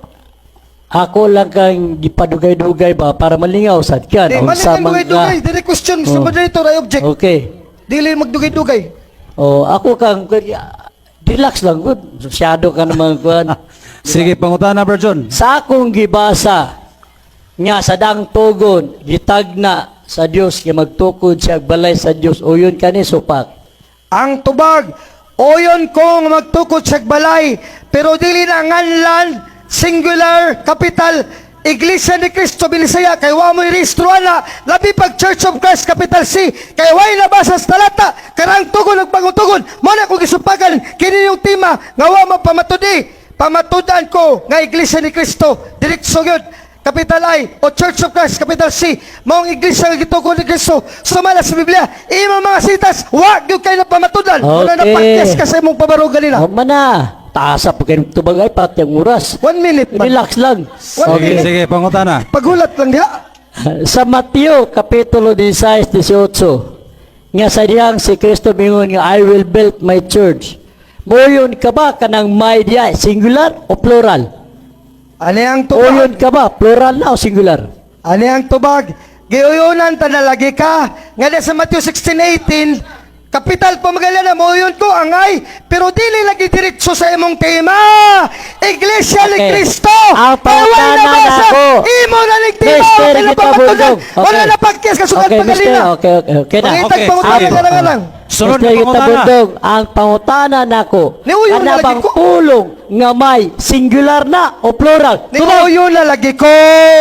Ako lang kang gipadugay-dugay ba para malingaw sad ka. Di man Unsa ni man ka. dugay-dugay, direct question, Mr. Oh. Moderator, I object. Okay. Dili magdugay-dugay. Oh, ako kang relax lang gud. Masyado ka naman kuan. Sige, pangutana, Brother John. Sa akong gibasa nga sa daang tugon gitagna sa Dios nga magtukod siya og balay sa Dios, uyon kani supak? Ang tubag, oyon kong magtukod sa balay, pero dili na nganlan, singular, capital, Iglesia ni Cristo Bilisaya, kay wa mo'y rehistro ana, labi pag Church of Christ, capital C, kay way nabasa sa talata, karang tugon ug bagong tugon, mo na kong gisupagan, kini yung tema, nga wa mapamatudi, pamatudan ko nga Iglesia ni Cristo, diretso gyud, capital I o Church of Christ, capital C, maong iglesia nga gitukod ni Kristo sumala sa Biblia. Imong mga sitas, wa gyud kay napamatudan. Wala Okay. napakyas ka sa imong pabarog ganina. Oh, mana taasa pa kayong tubag ay pati ang oras. One minute man. Relax lang. One Sige, minute. sige, pangutana. Paghulat lang diha. Sa Mateo Kapitulo 16, 18 nga sa diyang si Kristo mingon nga "I will build my church." Moyon ka ba kanang "my" diya singular o plural? Ani ang tubag? Uyon ka ba plural na o singular? Ani ang tubag? Giuyunan ta na lagi ka. Nga di sa Matthew 16:18, kapital pa magalala, mo ko ang ay, pero dili lagi diretso sa imong tema. Iglesia ni Kristo. Ang Kay way pangutana nabasa, nako. imo na ning tema. Mr. Wala Gita pamatudan. Bundong. Wala na pagkiyas kasukat Okay, pa Mr. ganina. Okay na. Pangitag Okay, pangutana sige. ka lang lang. Sunod Mr. na Gita pangutana. Bundong, ang pangutana nako. Niuyon na Kana lagi bang ko. pulong nga may singular na o plural? Tubag. Niuyo na lagi ko.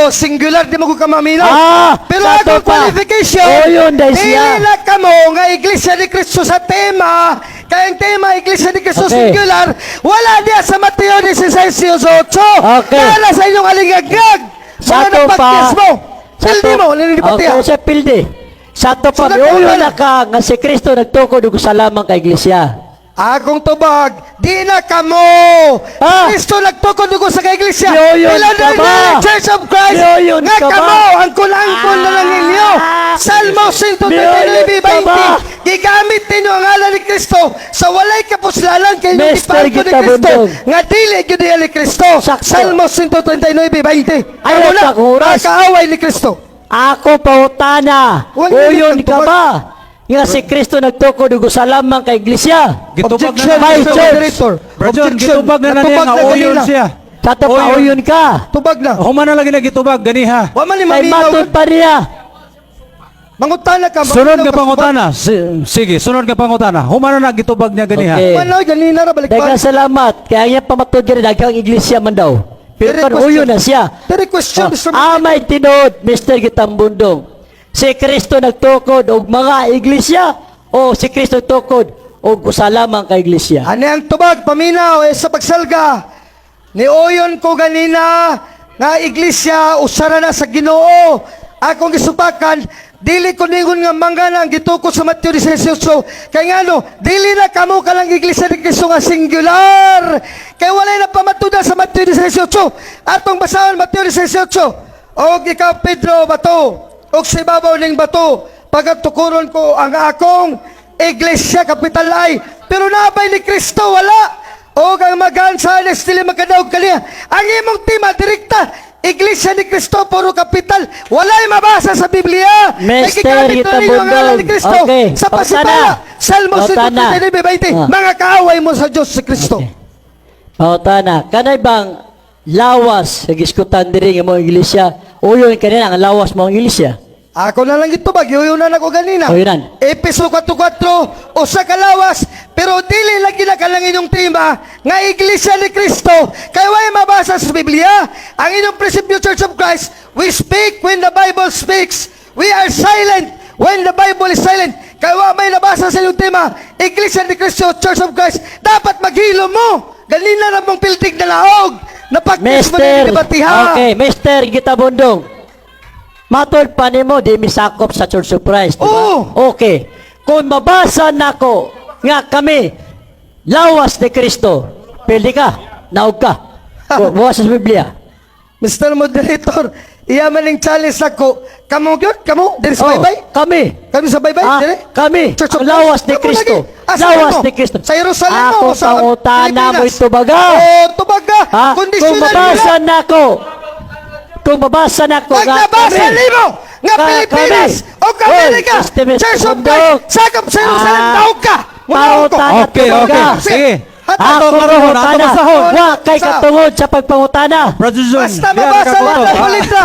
Singular, di mo ko kamaminaw. Ah, pero sa akong to pa. qualification, Uyon dahil siya. dili na kamo nga Iglesia ni Cristo sa tema, kaya ang tema, Iglesia ni Cristo singular, wala diya sa Mateo 16:18. Para sa inyong alingagag. Sa Wala to na pa. pagkis mo. Sa Pildi mo, ninipatiya. Okay, sa pildi. Sa to pa, Sunod miuyon pangutana. na ka nga si Kristo nagtukod og usa lamang ka iglesia. Akong tubag, di na kamo. Ah! Kristo nagtukod ug sa iglesia. Yoyon Ilan ka na ba? Church of Christ. Yoyon Nga ka ba? kamo, angkol-angkol na lang ninyo. Ah! Salmo Yoyon ka ba? 139:20. Gigamit ninyo ang ngalan ni Kristo sa walay kapuslalan kay inyong Mr. gipaangkon ni Gita Kristo. Bundong. Nga dili gyud diha ni Kristo. Sakto. Salmo 139:20. Ay, Amo na, sa oras. ang kaaway ni Kristo. Ako pautana, Huwag uyon minute ka ang ba nga si Kristo nagtukod og usa lamang ka iglesia? Gitubag na Objection, na My Mr. church. Moderator. Brother John, Objection. gitubag na na niya Natubag nga na uyon ganina. siya. Sa to pa, uyon ka. Tubag na. Human na lagi na gitubag ganiha. Wa man ni Kay maminaw. matod pa niya. Mangutana ka. Sunod maminaw nga pangutana. Sige, sunod nga pangutana. Human na gitubag niya ganiha. Okay. Manaw, ganina ra balik Daghang salamat. Kaya niya pamatod gani daghang iglesia man daw. Pero Direct kan question. uyon na siya. Direct question, Oh, Mr. Amay tinuod, Mr. Gitambundong. Si Kristo nagtukod og mga iglesia o si Kristo nagtukod O usa lamang ka iglesia? Ani ang tubag, paminaw, eh, sa pagsalga. Niuyon ko ganina nga iglesia usara na sa Ginoo. Akong gisupakan, dili ko ningon nga mangga na ang gitukod sa Mateo 18. Kay ngano, dili na kamo kalang iglesia ni Kristo nga singular. Kay walay na pamatuda sa Mateo 18. Atong basahon Mateo 18. Og ikaw, Pedro, bato, og sa ibabaw ning bato pagatukuron ko ang akong iglesia, capital I. Pero nabay ni Kristo wala. Og ang magaan sa alis, dili magkadaog kaniya. Ang imong tema, direkta, Iglesia ni Cristo, puro capital. Walay mabasa sa Biblia. Mr. Kay gigamit na ninyo ang ngalan ni Kristo Okay. sa Pautana. pasipala. Salmo Pautana. 139:20. Ah. Mga kaaway mo sa Diyos si Kristo. Okay. Pautana, kanay bang lawas sa giskutan diri nga mo iglesia? Uyon kanina ang lawas mo ang iglesia. Ako na lang ito, yuyo na nako ganina. Uyunan. Epeso 4:4, usa ka lawas, pero dili lagi na kalang inyong tema nga Iglesia ni Cristo, kay way mabasa sa Biblia. Ang inyong prinsipyo, Church of Christ, we speak when the Bible speaks. We are silent when the Bible is silent. Kay wa may nabasa sa inyong tema, Iglesia ni Cristo, Church of Christ, dapat maghilo mo. Ganina na mong piltig na laog. Napagkis mo Mister, na debatiha. okay, Mister Gitabundong. Matod pa nimo di misakop sa Church of Christ, di ba? Oo. Okay. Kung mabasa nako nga kami lawas ni Kristo, pwede ka, naog ka. Kung mabasa sa Biblia. Mr. Moderator, iya man ning challenge nako. Kamo gyud, kamo diri sa Oh, baybay. kami. Kami sa baybay, Ah, diri. kami. Church of Ang lawas Christ. ni Kamo Kristo. lagi. Asa Lawas mo? ni Kristo. Sa Jerusalem mo Ako o sa pangutana mo Pilipinas? itubaga. Oh, tubaga. Ha? Kung Kondisyonan mabasa nila. nako, kung mabasa nako Pag nga nabasa kami- nimo nga Pilipinas kami. o Amerika, Oy, este Mr. Church of Bundok. Christ, sakop sa Jerusalem, Ah, daog ka. Mudaog ko. pangutana Okay, tubaga. okay. Sige. Hatag. Ako Ato karoon, ato pangutana. basahon. Wa kay Sa- katungod sa pagpangutana. Brother John, Basta diyan mabasa ka lang ko. ang letra.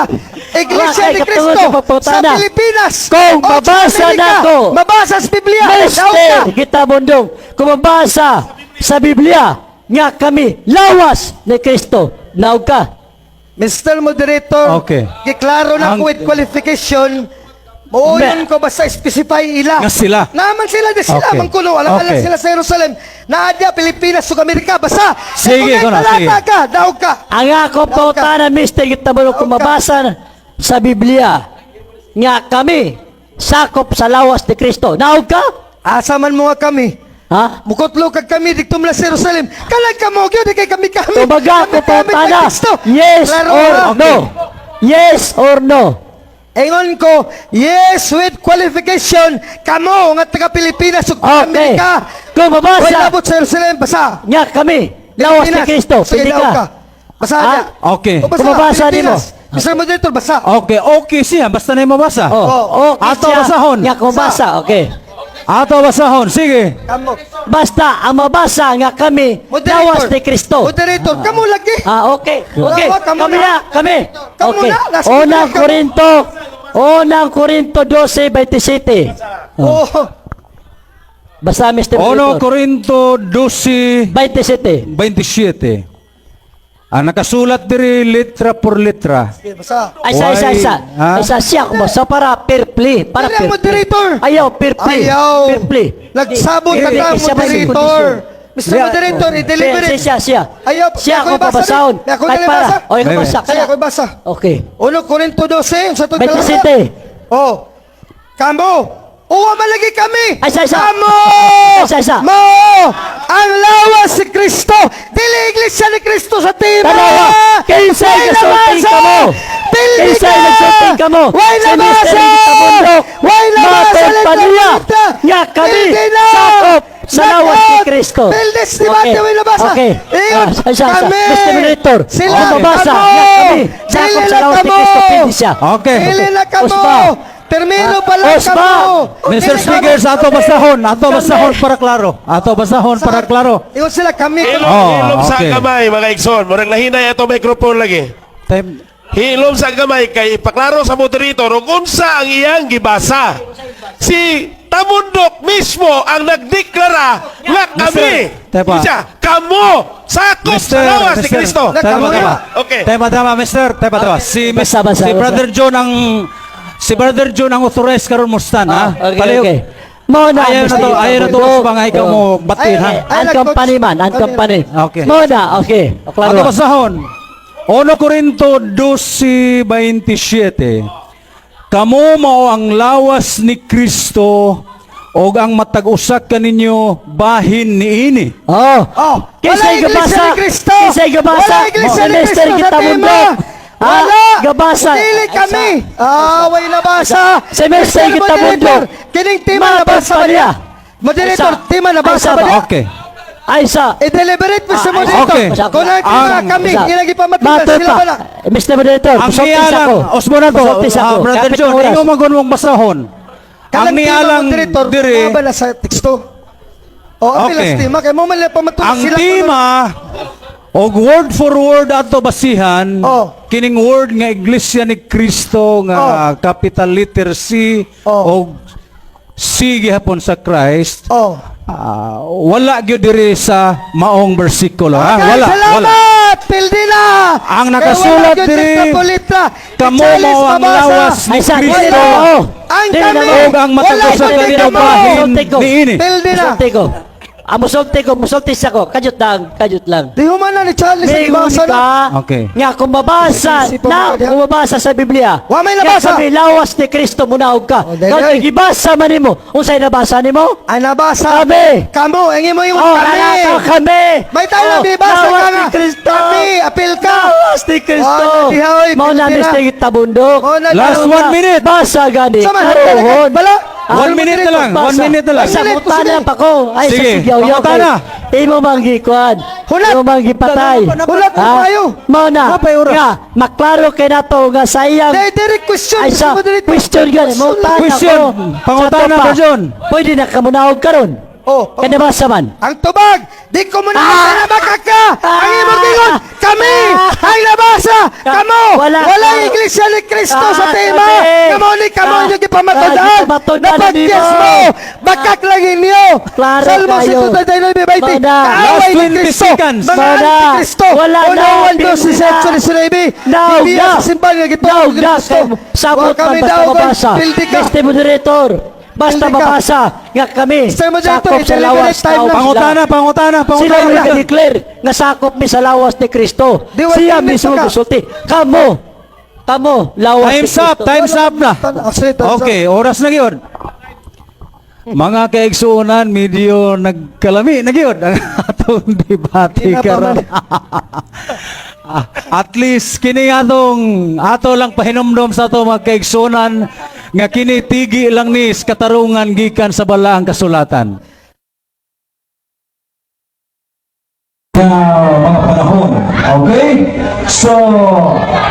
Iglesia Wa kay ni katungod Cristo sa sa pagpangutana. Pilipinas. Kung o sa mabasa Amerika, nako. mabasa sa Biblia, daog ka. Mister Gitabundong, kung mabasa sa Biblia nga kami lawas ni Kristo, naog ka. Mr. Moderator, Okay. giklaro na ko with qualification. Mooyon ko basta specify ila. Nga sila. Naman sila, di sila Okay. man kuno. Alang alang sila sa Jerusalem. Naadya, Pilipinas, ug Amerika. Basta, Sige, kung kono, talata sige. ka, daog ka. Ang ako pangutana, Mr. Gitabundong, kung Naog ka. mabasa sa Biblia nga kami sakop sa lawas ni Kristo, naog ka? Asa man mo nga kami. Ha? Mukotlo kag kami diktum la sa Jerusalem. Kalag ka mo gyud kay kami kami. Tumaga ko Kami kami kay pangutana. Kristo. Yes Klaro or na. no? Yes or no? Ingon ko, yes with qualification. Kamo nga taga Pilipinas ug Okay. Amerika. Kung mabasa Way labot sa Jerusalem, basa. nga kami lawas ni Pilipinas. Kristo, Sige, pwede daog ka. Basa Ha? niya. Okay. O, basa, Kung mabasa nimo. Pilipinas. Mr. Moderator, basa. Okay siya. Basta na yung mabasa. Oh, okay Ato siya. basahon. Nga kung mabasa, okay. Ato basahon. Sige. Kamo. Basta ang mabasa nga kami lawas ni Kristo. Moderator, kamo lagi. Ah, okay. Okay. Wala, kamo Kami na. na, kami. Kamo Okay. na, nasa Unang kamo. Korinto, Unang Korinto 12:27. Oh. Basta, Mr. 1 Moderator. Corinto 12, 27. 27. Ang nakasulat diri letra por letra. Sige, basa. Ay, isa, isa, Why? isa. Ha? Isa siya kumasa para fair play. Para Dili ang fair play. moderator. Ayaw, fair play. Ayaw. Fair play. Nagsabot Di- ka di- ka, siya ba yung moderator. kondisyon? Mr. Moderator, i-deliver Siya, it. siya, siya. Ayaw, Siya ako ako ibasa papasahon. rin. Ako Kahit na para. ibasa. O, ikaw May- basa. Sige, ako ibasa. Okay. 1 Corinto 12, sa itong 27. Oh. Kamo. Uwa malagi kami. Ay, isa, isa. Kamo. Isa, isa. Mo. Ang lawas si Kristo. Dili iglesia ni Kristo sa tima. Tanawa. Kinsay Way nagsulting nabasa! ka mo. Pildi Kinsay ka! nagsulting ka mo. Way Si Mr. nabasa! Gitabundok. Way nabasa! Matod pa niya. Letra, letra. Nga kami. Pildi na! Sakop sa lawas ni Knockout! Kristo. Pildes ni Matthew, way nabasa. Okay. Iyon, Ah, isa, isa. kami. Mr. Moderator. Sila, Kung mabasa, kamo. nga kami. Sakop Dili sa na lawas ni kamo. Kristo. Pindi siya. Okay. Dili na kamo. Osba. Termino pa lang Osba. kamo. Mr. Dili Speaker, kamo. ato basahon, ato basahon para klaro. Ato basahon para klaro. Ingon sila kami. Hilom, Oh, hilom sa okay. kamay, mga igsoon. Murag nahinay ato microphone lagi. Time. Hilom sa gamay kay ipaklaro sa moderator kung unsa ang iyang gibasa. Si Tamundok mismo ang nagdeklara nga kami. Tepa. Siya, kamo sakop sa lawas ni Kristo. Tama, tama. Okay. Tama, tama, Mister. Tama, tama. Si, Basa, basa, si basa. Brother John ang si Brother John ang authorized karon mo stand, ha? Ah, okay, Palihog. okay. Mao na. Ayaw na to, ayaw na to pa nga ikaw mo batin ha. Ay, Ang company man, ang company. Okay. Mao na, okay. Klaro. Ato basahon. 1 Corinto 12:27. Kamo mao ang lawas ni Kristo og ang matag usa kaninyo bahin niini. Oh. Oh, Kinsay wala iglesia gabasa? ni Kristo. Kinsay gabasa? Wala iglesia ni Mr. Kristo sa Kita tema. Mundo. Ah, Wala. Gabasa. Dili kami. Ah, way nabasa. Si Mr. Kita Mundo. Kining tema nabasa ba niya? Moderator, Ay, tema nabasa ay, ba niya? Okay. Ay sa I-deliberate mo sa Ah, ay, moderator. okay. Kung ang tema kami, ilagi pa matunan Matod sila pa. wala. Mr. Moderator, Ang musulti sa nialang, ko. Osmo na to, Musulti sa ko. Brother Kapit John, oras. ikaw man mong basahon. Ang Kanang tema, nialang moderator, diri, mga bala sa teksto. O, ang Okay. okay. tema, kay mo man lang pamatunan ang sila. tema og word for word ato basihan Oh. kining word nga Iglesia ni Kristo nga capital letter C Oh. og C gihapon sa Christ. Oh. Ah, wala gyud diri sa maong bersikulo ha, Okay, wala salamat! wala. Pildila! Ang nakasulat diri, kamo mao ang lawas ni Ay sa Kristo dili na mao. Ang Dili na kami! mao. og ang matag Wala usa gyud kaninyo kamo! bahin Musulti ko. niini. Pildila! Musulti ko. Ah, musulti ko, musulti sa ko. Kajut lang, kajut lang. Di human na ni Charles ang Mingon ibasa na. ka Okay. nga kung mabasa Isip mo na ba diha? kung mabasa sa Biblia. Wa may nga nabasa. kami lawas ni Kristo munaog ka. Oh, dali, Kung ay. gibasa man nimo, unsay nabasa nimo? Ang nabasa. Kami. Kamo, ang imo yung Oh, kami. nalata kami. May tayo Oh, bibasa lawas ka ni nga. Kristo. Kami, apil ka. Lawas ni Kristo. Oh, diha, oy, Mao na Pilipina. Mr. Tabundok. Mao na Last diha. one minute. Basa gani. Sama, Karohon. bala. One minute na lang, one minute na lang. Sa Minute, mutana sige. pa ko. Ay, Sige, sa sigyaw-yaw pangutana. kay imo mang gikuan. Hulat. Imo mang gipatay. Hulat na Ha? tayo. Mao na. Napay oras. Nga, maklaro kay nato nga sa iyang Direct question. ay sa Moderator. question gani. Mutana Question. ko. Pangutana, Sa to pa. Brother John. Pwede na kamunaog karon. Oh, Kada basa man. Ang tubag, di ko muna Ah! na makaka. Ang imong gingon, kami Ah! ang nabasa. Kamo, Wala. wala iglesia ni Kristo sa Ah, tema. kami. Kamo ni kamo Ah, yung gipamatundaan. ah, gipamatundaan Napagyas nimo. mo. Bakak lang inyo. Klaro Salmo kayo. 139, Mana. kaaway Last ni 20 Kristo. seconds. Mga Mana. antikristo. Wala na. Uno, one, dos, Pili na. 18, 19. Naog Bibiya na. sa simbahan nga gituo Naog ni na. Kristo. Sabot Wa man kami basta daogon. mabasa. Pildi ka. Mr. Moderator, basta Pildi ka. mabasa nga kami. Mr. Moderator, sakop sa i-deliberate lawas time tao lang. sila. Pangutana, pangutana, Sila pangutana. ang nag-declare nga sakop mi sa lawas ni Kristo. Di, one Siya minute mismo pa ka. gusulti. Kamo, kamo, lawas Time's ni up, Kristo. time's up na. Actually, time's up. Okay, oras na gyud. Mga kaigsuonan, medyo nagkalami na gyud ang atong debate Di na pa karon. man. Ah, at least kini atong ato lang pahinumdom sa ato mga kaigsuonan nga kini tigi lang ni sa katarungan gikan sa balaang kasulatan. Na mga panahon. Okay? So,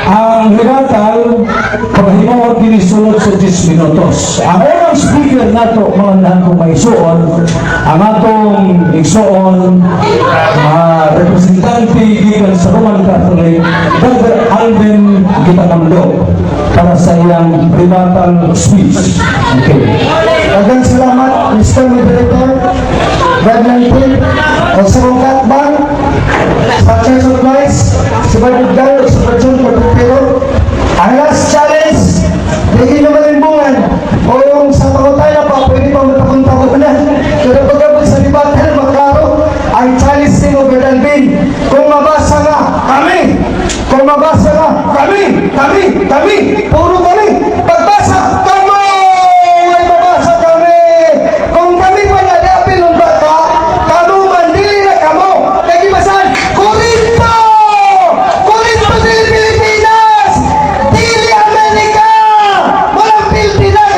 ang rebuttal, paghimuot kini sulod sa 10 minutos. Ang unang speaker nato, mga lahat kong maisuon, ang atong igsuon, mga representante gikan sa Roman Catholic, Brother Alvin Gitamundo, para sa iyang rebuttal speech. Okay. Daghang salamat, Mr. Moderator, Brad 19, o sa kong katbang, sa Church of Christ, si Brad Edgar, si Brad John Carpintero. Ang last challenge, di nyo malimbungan, o yung sa pangutana pa, pwede pa matapon-tapunan. Pero pagkabot sa rebuttal, maklaro, ang challenge ni Brad Alvin, kung mabasa nga, kami! Kung mabasa nga, kami! Kami! Kami! Puro kami! Pagbasa, kami! Ay mabasa kami! Kung kami pa na dapil ng baka, kamo man, dili na kamo! Nagibasan, Corinto! Corinto dili Pilipinas! Dili Amerika! Walang Pilipinas!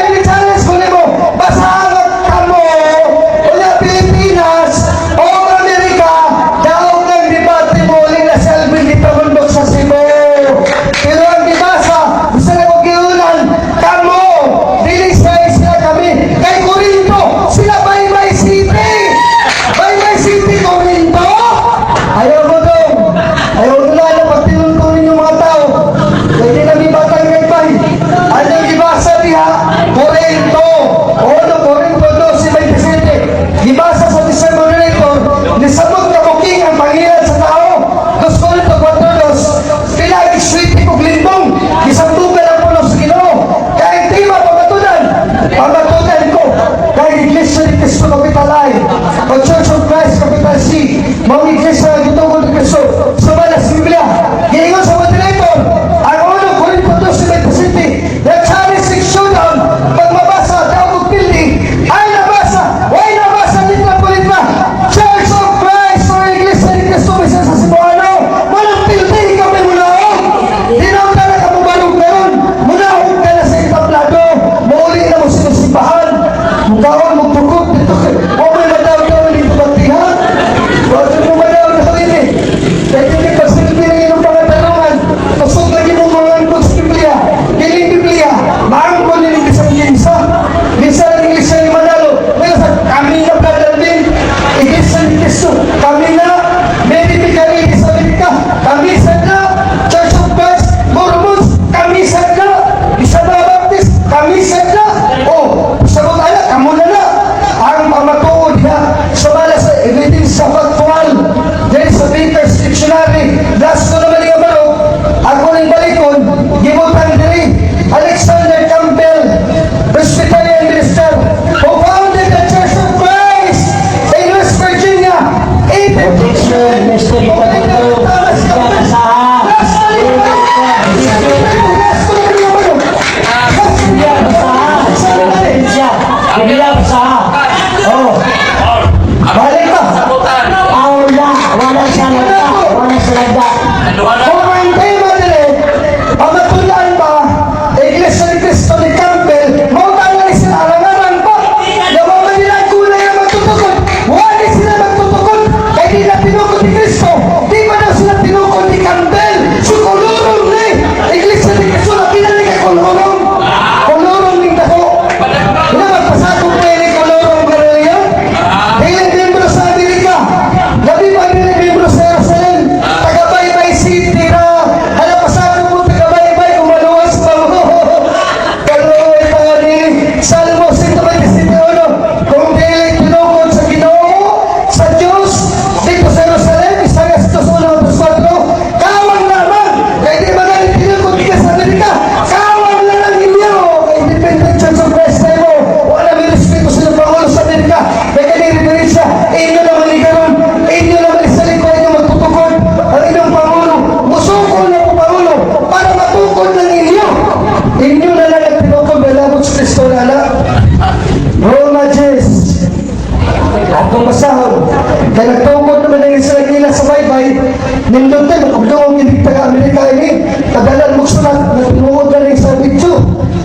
Atong basahon. Kaya nagtukod naman ang Israel nila sa baybay, nindot tayo, makabdungong hindi taga-Amerika ini, tagalan mo sulat, nagtinuod na rin sa video,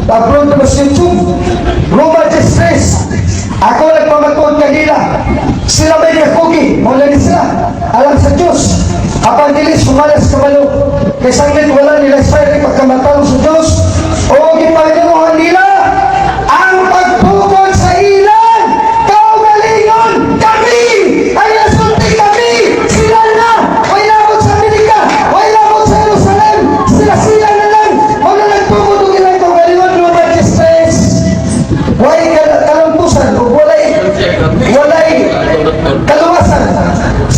upload na sa YouTube. Roma 3, ako nagpamatuod kanila, sila may kakugi, wala ni sila, alam sa Diyos, apan dili sumalas kabalo, kay sanglit wala nila sa pagkamatalo sa Diyos, o gipanginuhan nila ang pagtukod sa ilan kaugalingon. Kami ang nasulti, kami sila na way labot sa Amerika, way labot sa Jerusalem, sila sila na lang o na nagtukod og ilang kaugalingon. Roma 3, way kalampusan o walay kaluwasan,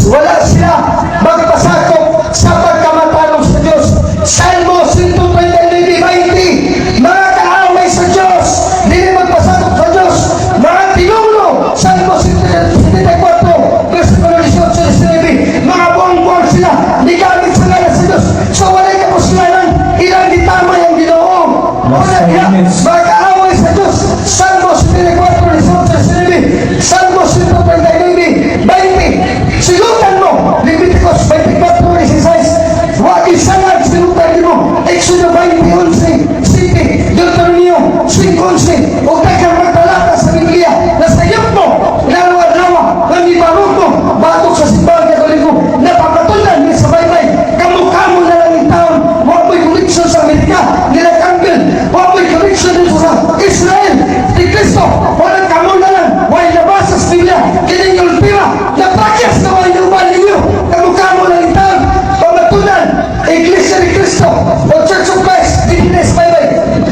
wala sila magpasakop sa pagkamatalong sa Diyos. Salmo 139:20, mga kaaway sa Diyos dili magpasakop sa Diyos, mga tinungno. Salmo 174 versikulo 18-19, mga buwang-buwang sila nigamit sa ngalan sa Diyos, so walay kapuslanan, ilang gitamay ang Ginoo. Last Wala 5 diha, minutes. mga kaaway sa Diyos. Salmo 74:18-19, Salmo 139:20, silutan mo Leviticus 24:16, wag isalag, silutan mo Exodo 20:11, City Deuteronomio 5:11, o daghang magtalata sa Biblia na sayop mo laraw-lawa nga gibarog mo batok sa Simbahan Katoliko na papatulan ni sa baybay. Kamo-kamo na lang in town, wa mo'y connection sa Amerika nila Campbell, wa mo'y connection dito sa Israel ni Cristo, wala, kamo na lang, way nabasa sa Biblia kining ultima na pakyas na way uban ninyo. Kamo-kamo na lang in town. Pamatunan, Iglesia ni Cristo o Church of Christ dili na sa baybay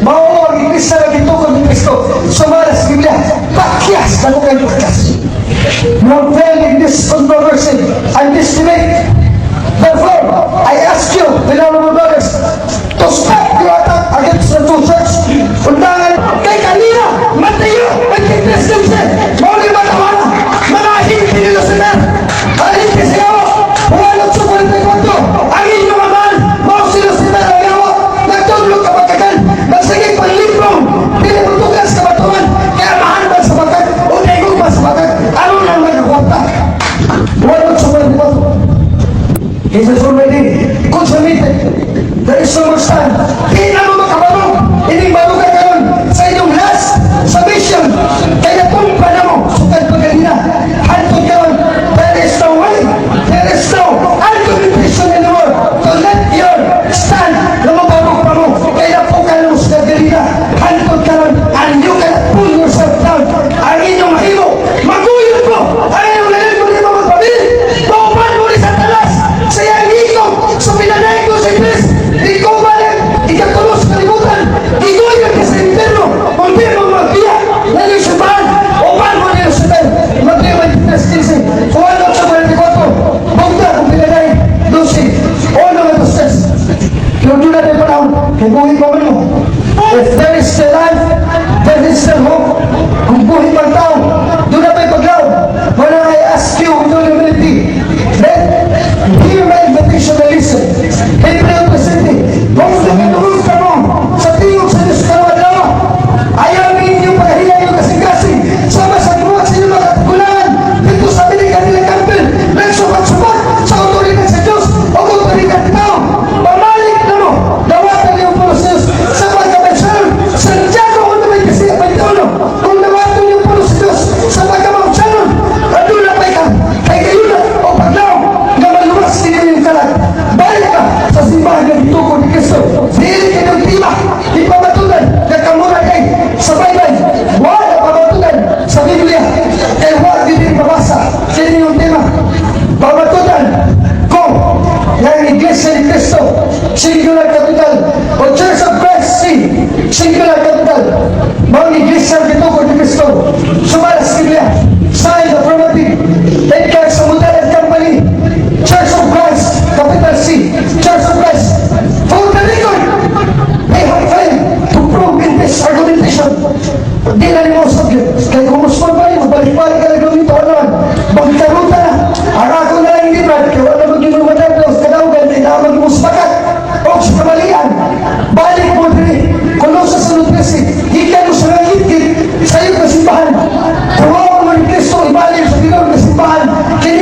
mao ang Iglesia nga gitukod ni Cristo sumala sa Biblia. Pakyas na mo kayo, pakyas. You have failed in this controversy and this debate. Therefore, I ask you, venerable brothers, to stop your attack against the true church. Undangan kay kanina, Mateo, 23:15, mao ni matawana, mga ahente ni Lucifer, ahente sa yawa, Juan 8:44, ang inyong amahan, mao si Lucifer ang yawa, nagtudlo ka pagkakan, magsige panglibrong, dili mo tugas ka batuan, kaya amahan ba sa bakag, o daigong ba sa bakag, ano lang magkakwarta? Juan 8:44. He has already consummated. There is no more stand. Di na mo makabarog. Ining barog ka karon sa inyong last submission. Kaya tumpa na mo. Sukad pa ganina. Hantod karon. There is no way. There is no argumentation anymore to let your stand na mabarog pa mo. Kaya po ka na mo sa ganina. Hantod karon. And you cannot pull yourself down. Ang inyong mahimo, maguyod mo. Ang inyong lalim mo di mo magpabilin. Paupan mo ni Satanas sa iyang ikog sa pinanaig ko sa Igles. Ikaw ba lang ikatulos sa kalibutan? Iguyon ka sa impyerno. Kung di mo magbiya na iyong simbahan, upan mo ni Lucifer. Mateo 23:15, Juan 8:44, Bugta kung pinanaig, 12, 1, 2, 3. Pero doon natin panahon, kay buhi pa man mo. If there is still life, there is still hope. Kung buhi pang tao, doon na pa'y paglaom. When I ask you with all humility, then hear my invitation and listen. Hebreo 3:7, kung nakatulog ka mo sa tingog sa Diyos karong adlaw, ayaw ninyo paghiya yung kasing-kasing sama sa buhat sa inyong mga kakulangan dito sa Amerika nila Campbell, nagsukat-sukat sa otoridad sa Diyos o otoridad ng tao. Pamalik na mo, dawatan niyo po sa Diyos sa pagkabensaron. Santiago 1:21, kung dawatan niyo po sa Diyos sa pagkabensaron, aduna pa ka, kay kayuna o paglaom nga maluwas ninyo yung kalag. Balik ka sa simbahan ng gitukod ni Kristo. Dili kayo tima, ipamatunan nga kamura kay sa baybay. Wala pamatunan sa Biblia. Kay wa gid mabasa. Kini yung tema. Pamatunan ko ng Iglesia ni Cristo, singular capital, o Church of Christ, C, singular capital. Mga Iglesia ng gitukod ni Kristo. Sumala sa Biblia. Sign affirmative. Edgar Samuel and Company. Church of Christ, capital C, Church of Christ. For the record, they have failed to prove in this argumentation. Di na nimo subject. Kaya kung gusto pa rin, balik-balik ka lang dito, ano man, magkaruta na. Ang ako na lang hindi, Brad, kaya wala mag-inuman na, kadawgan, kaya na mag-imuspakat. O sa kamalian, balik mo diri, Colosas 1:13, gikan mo sa langit, sa iyong kasimbahan. Kuha mo ni Kristo, ibalik sa Ginoo. simbahan. Kini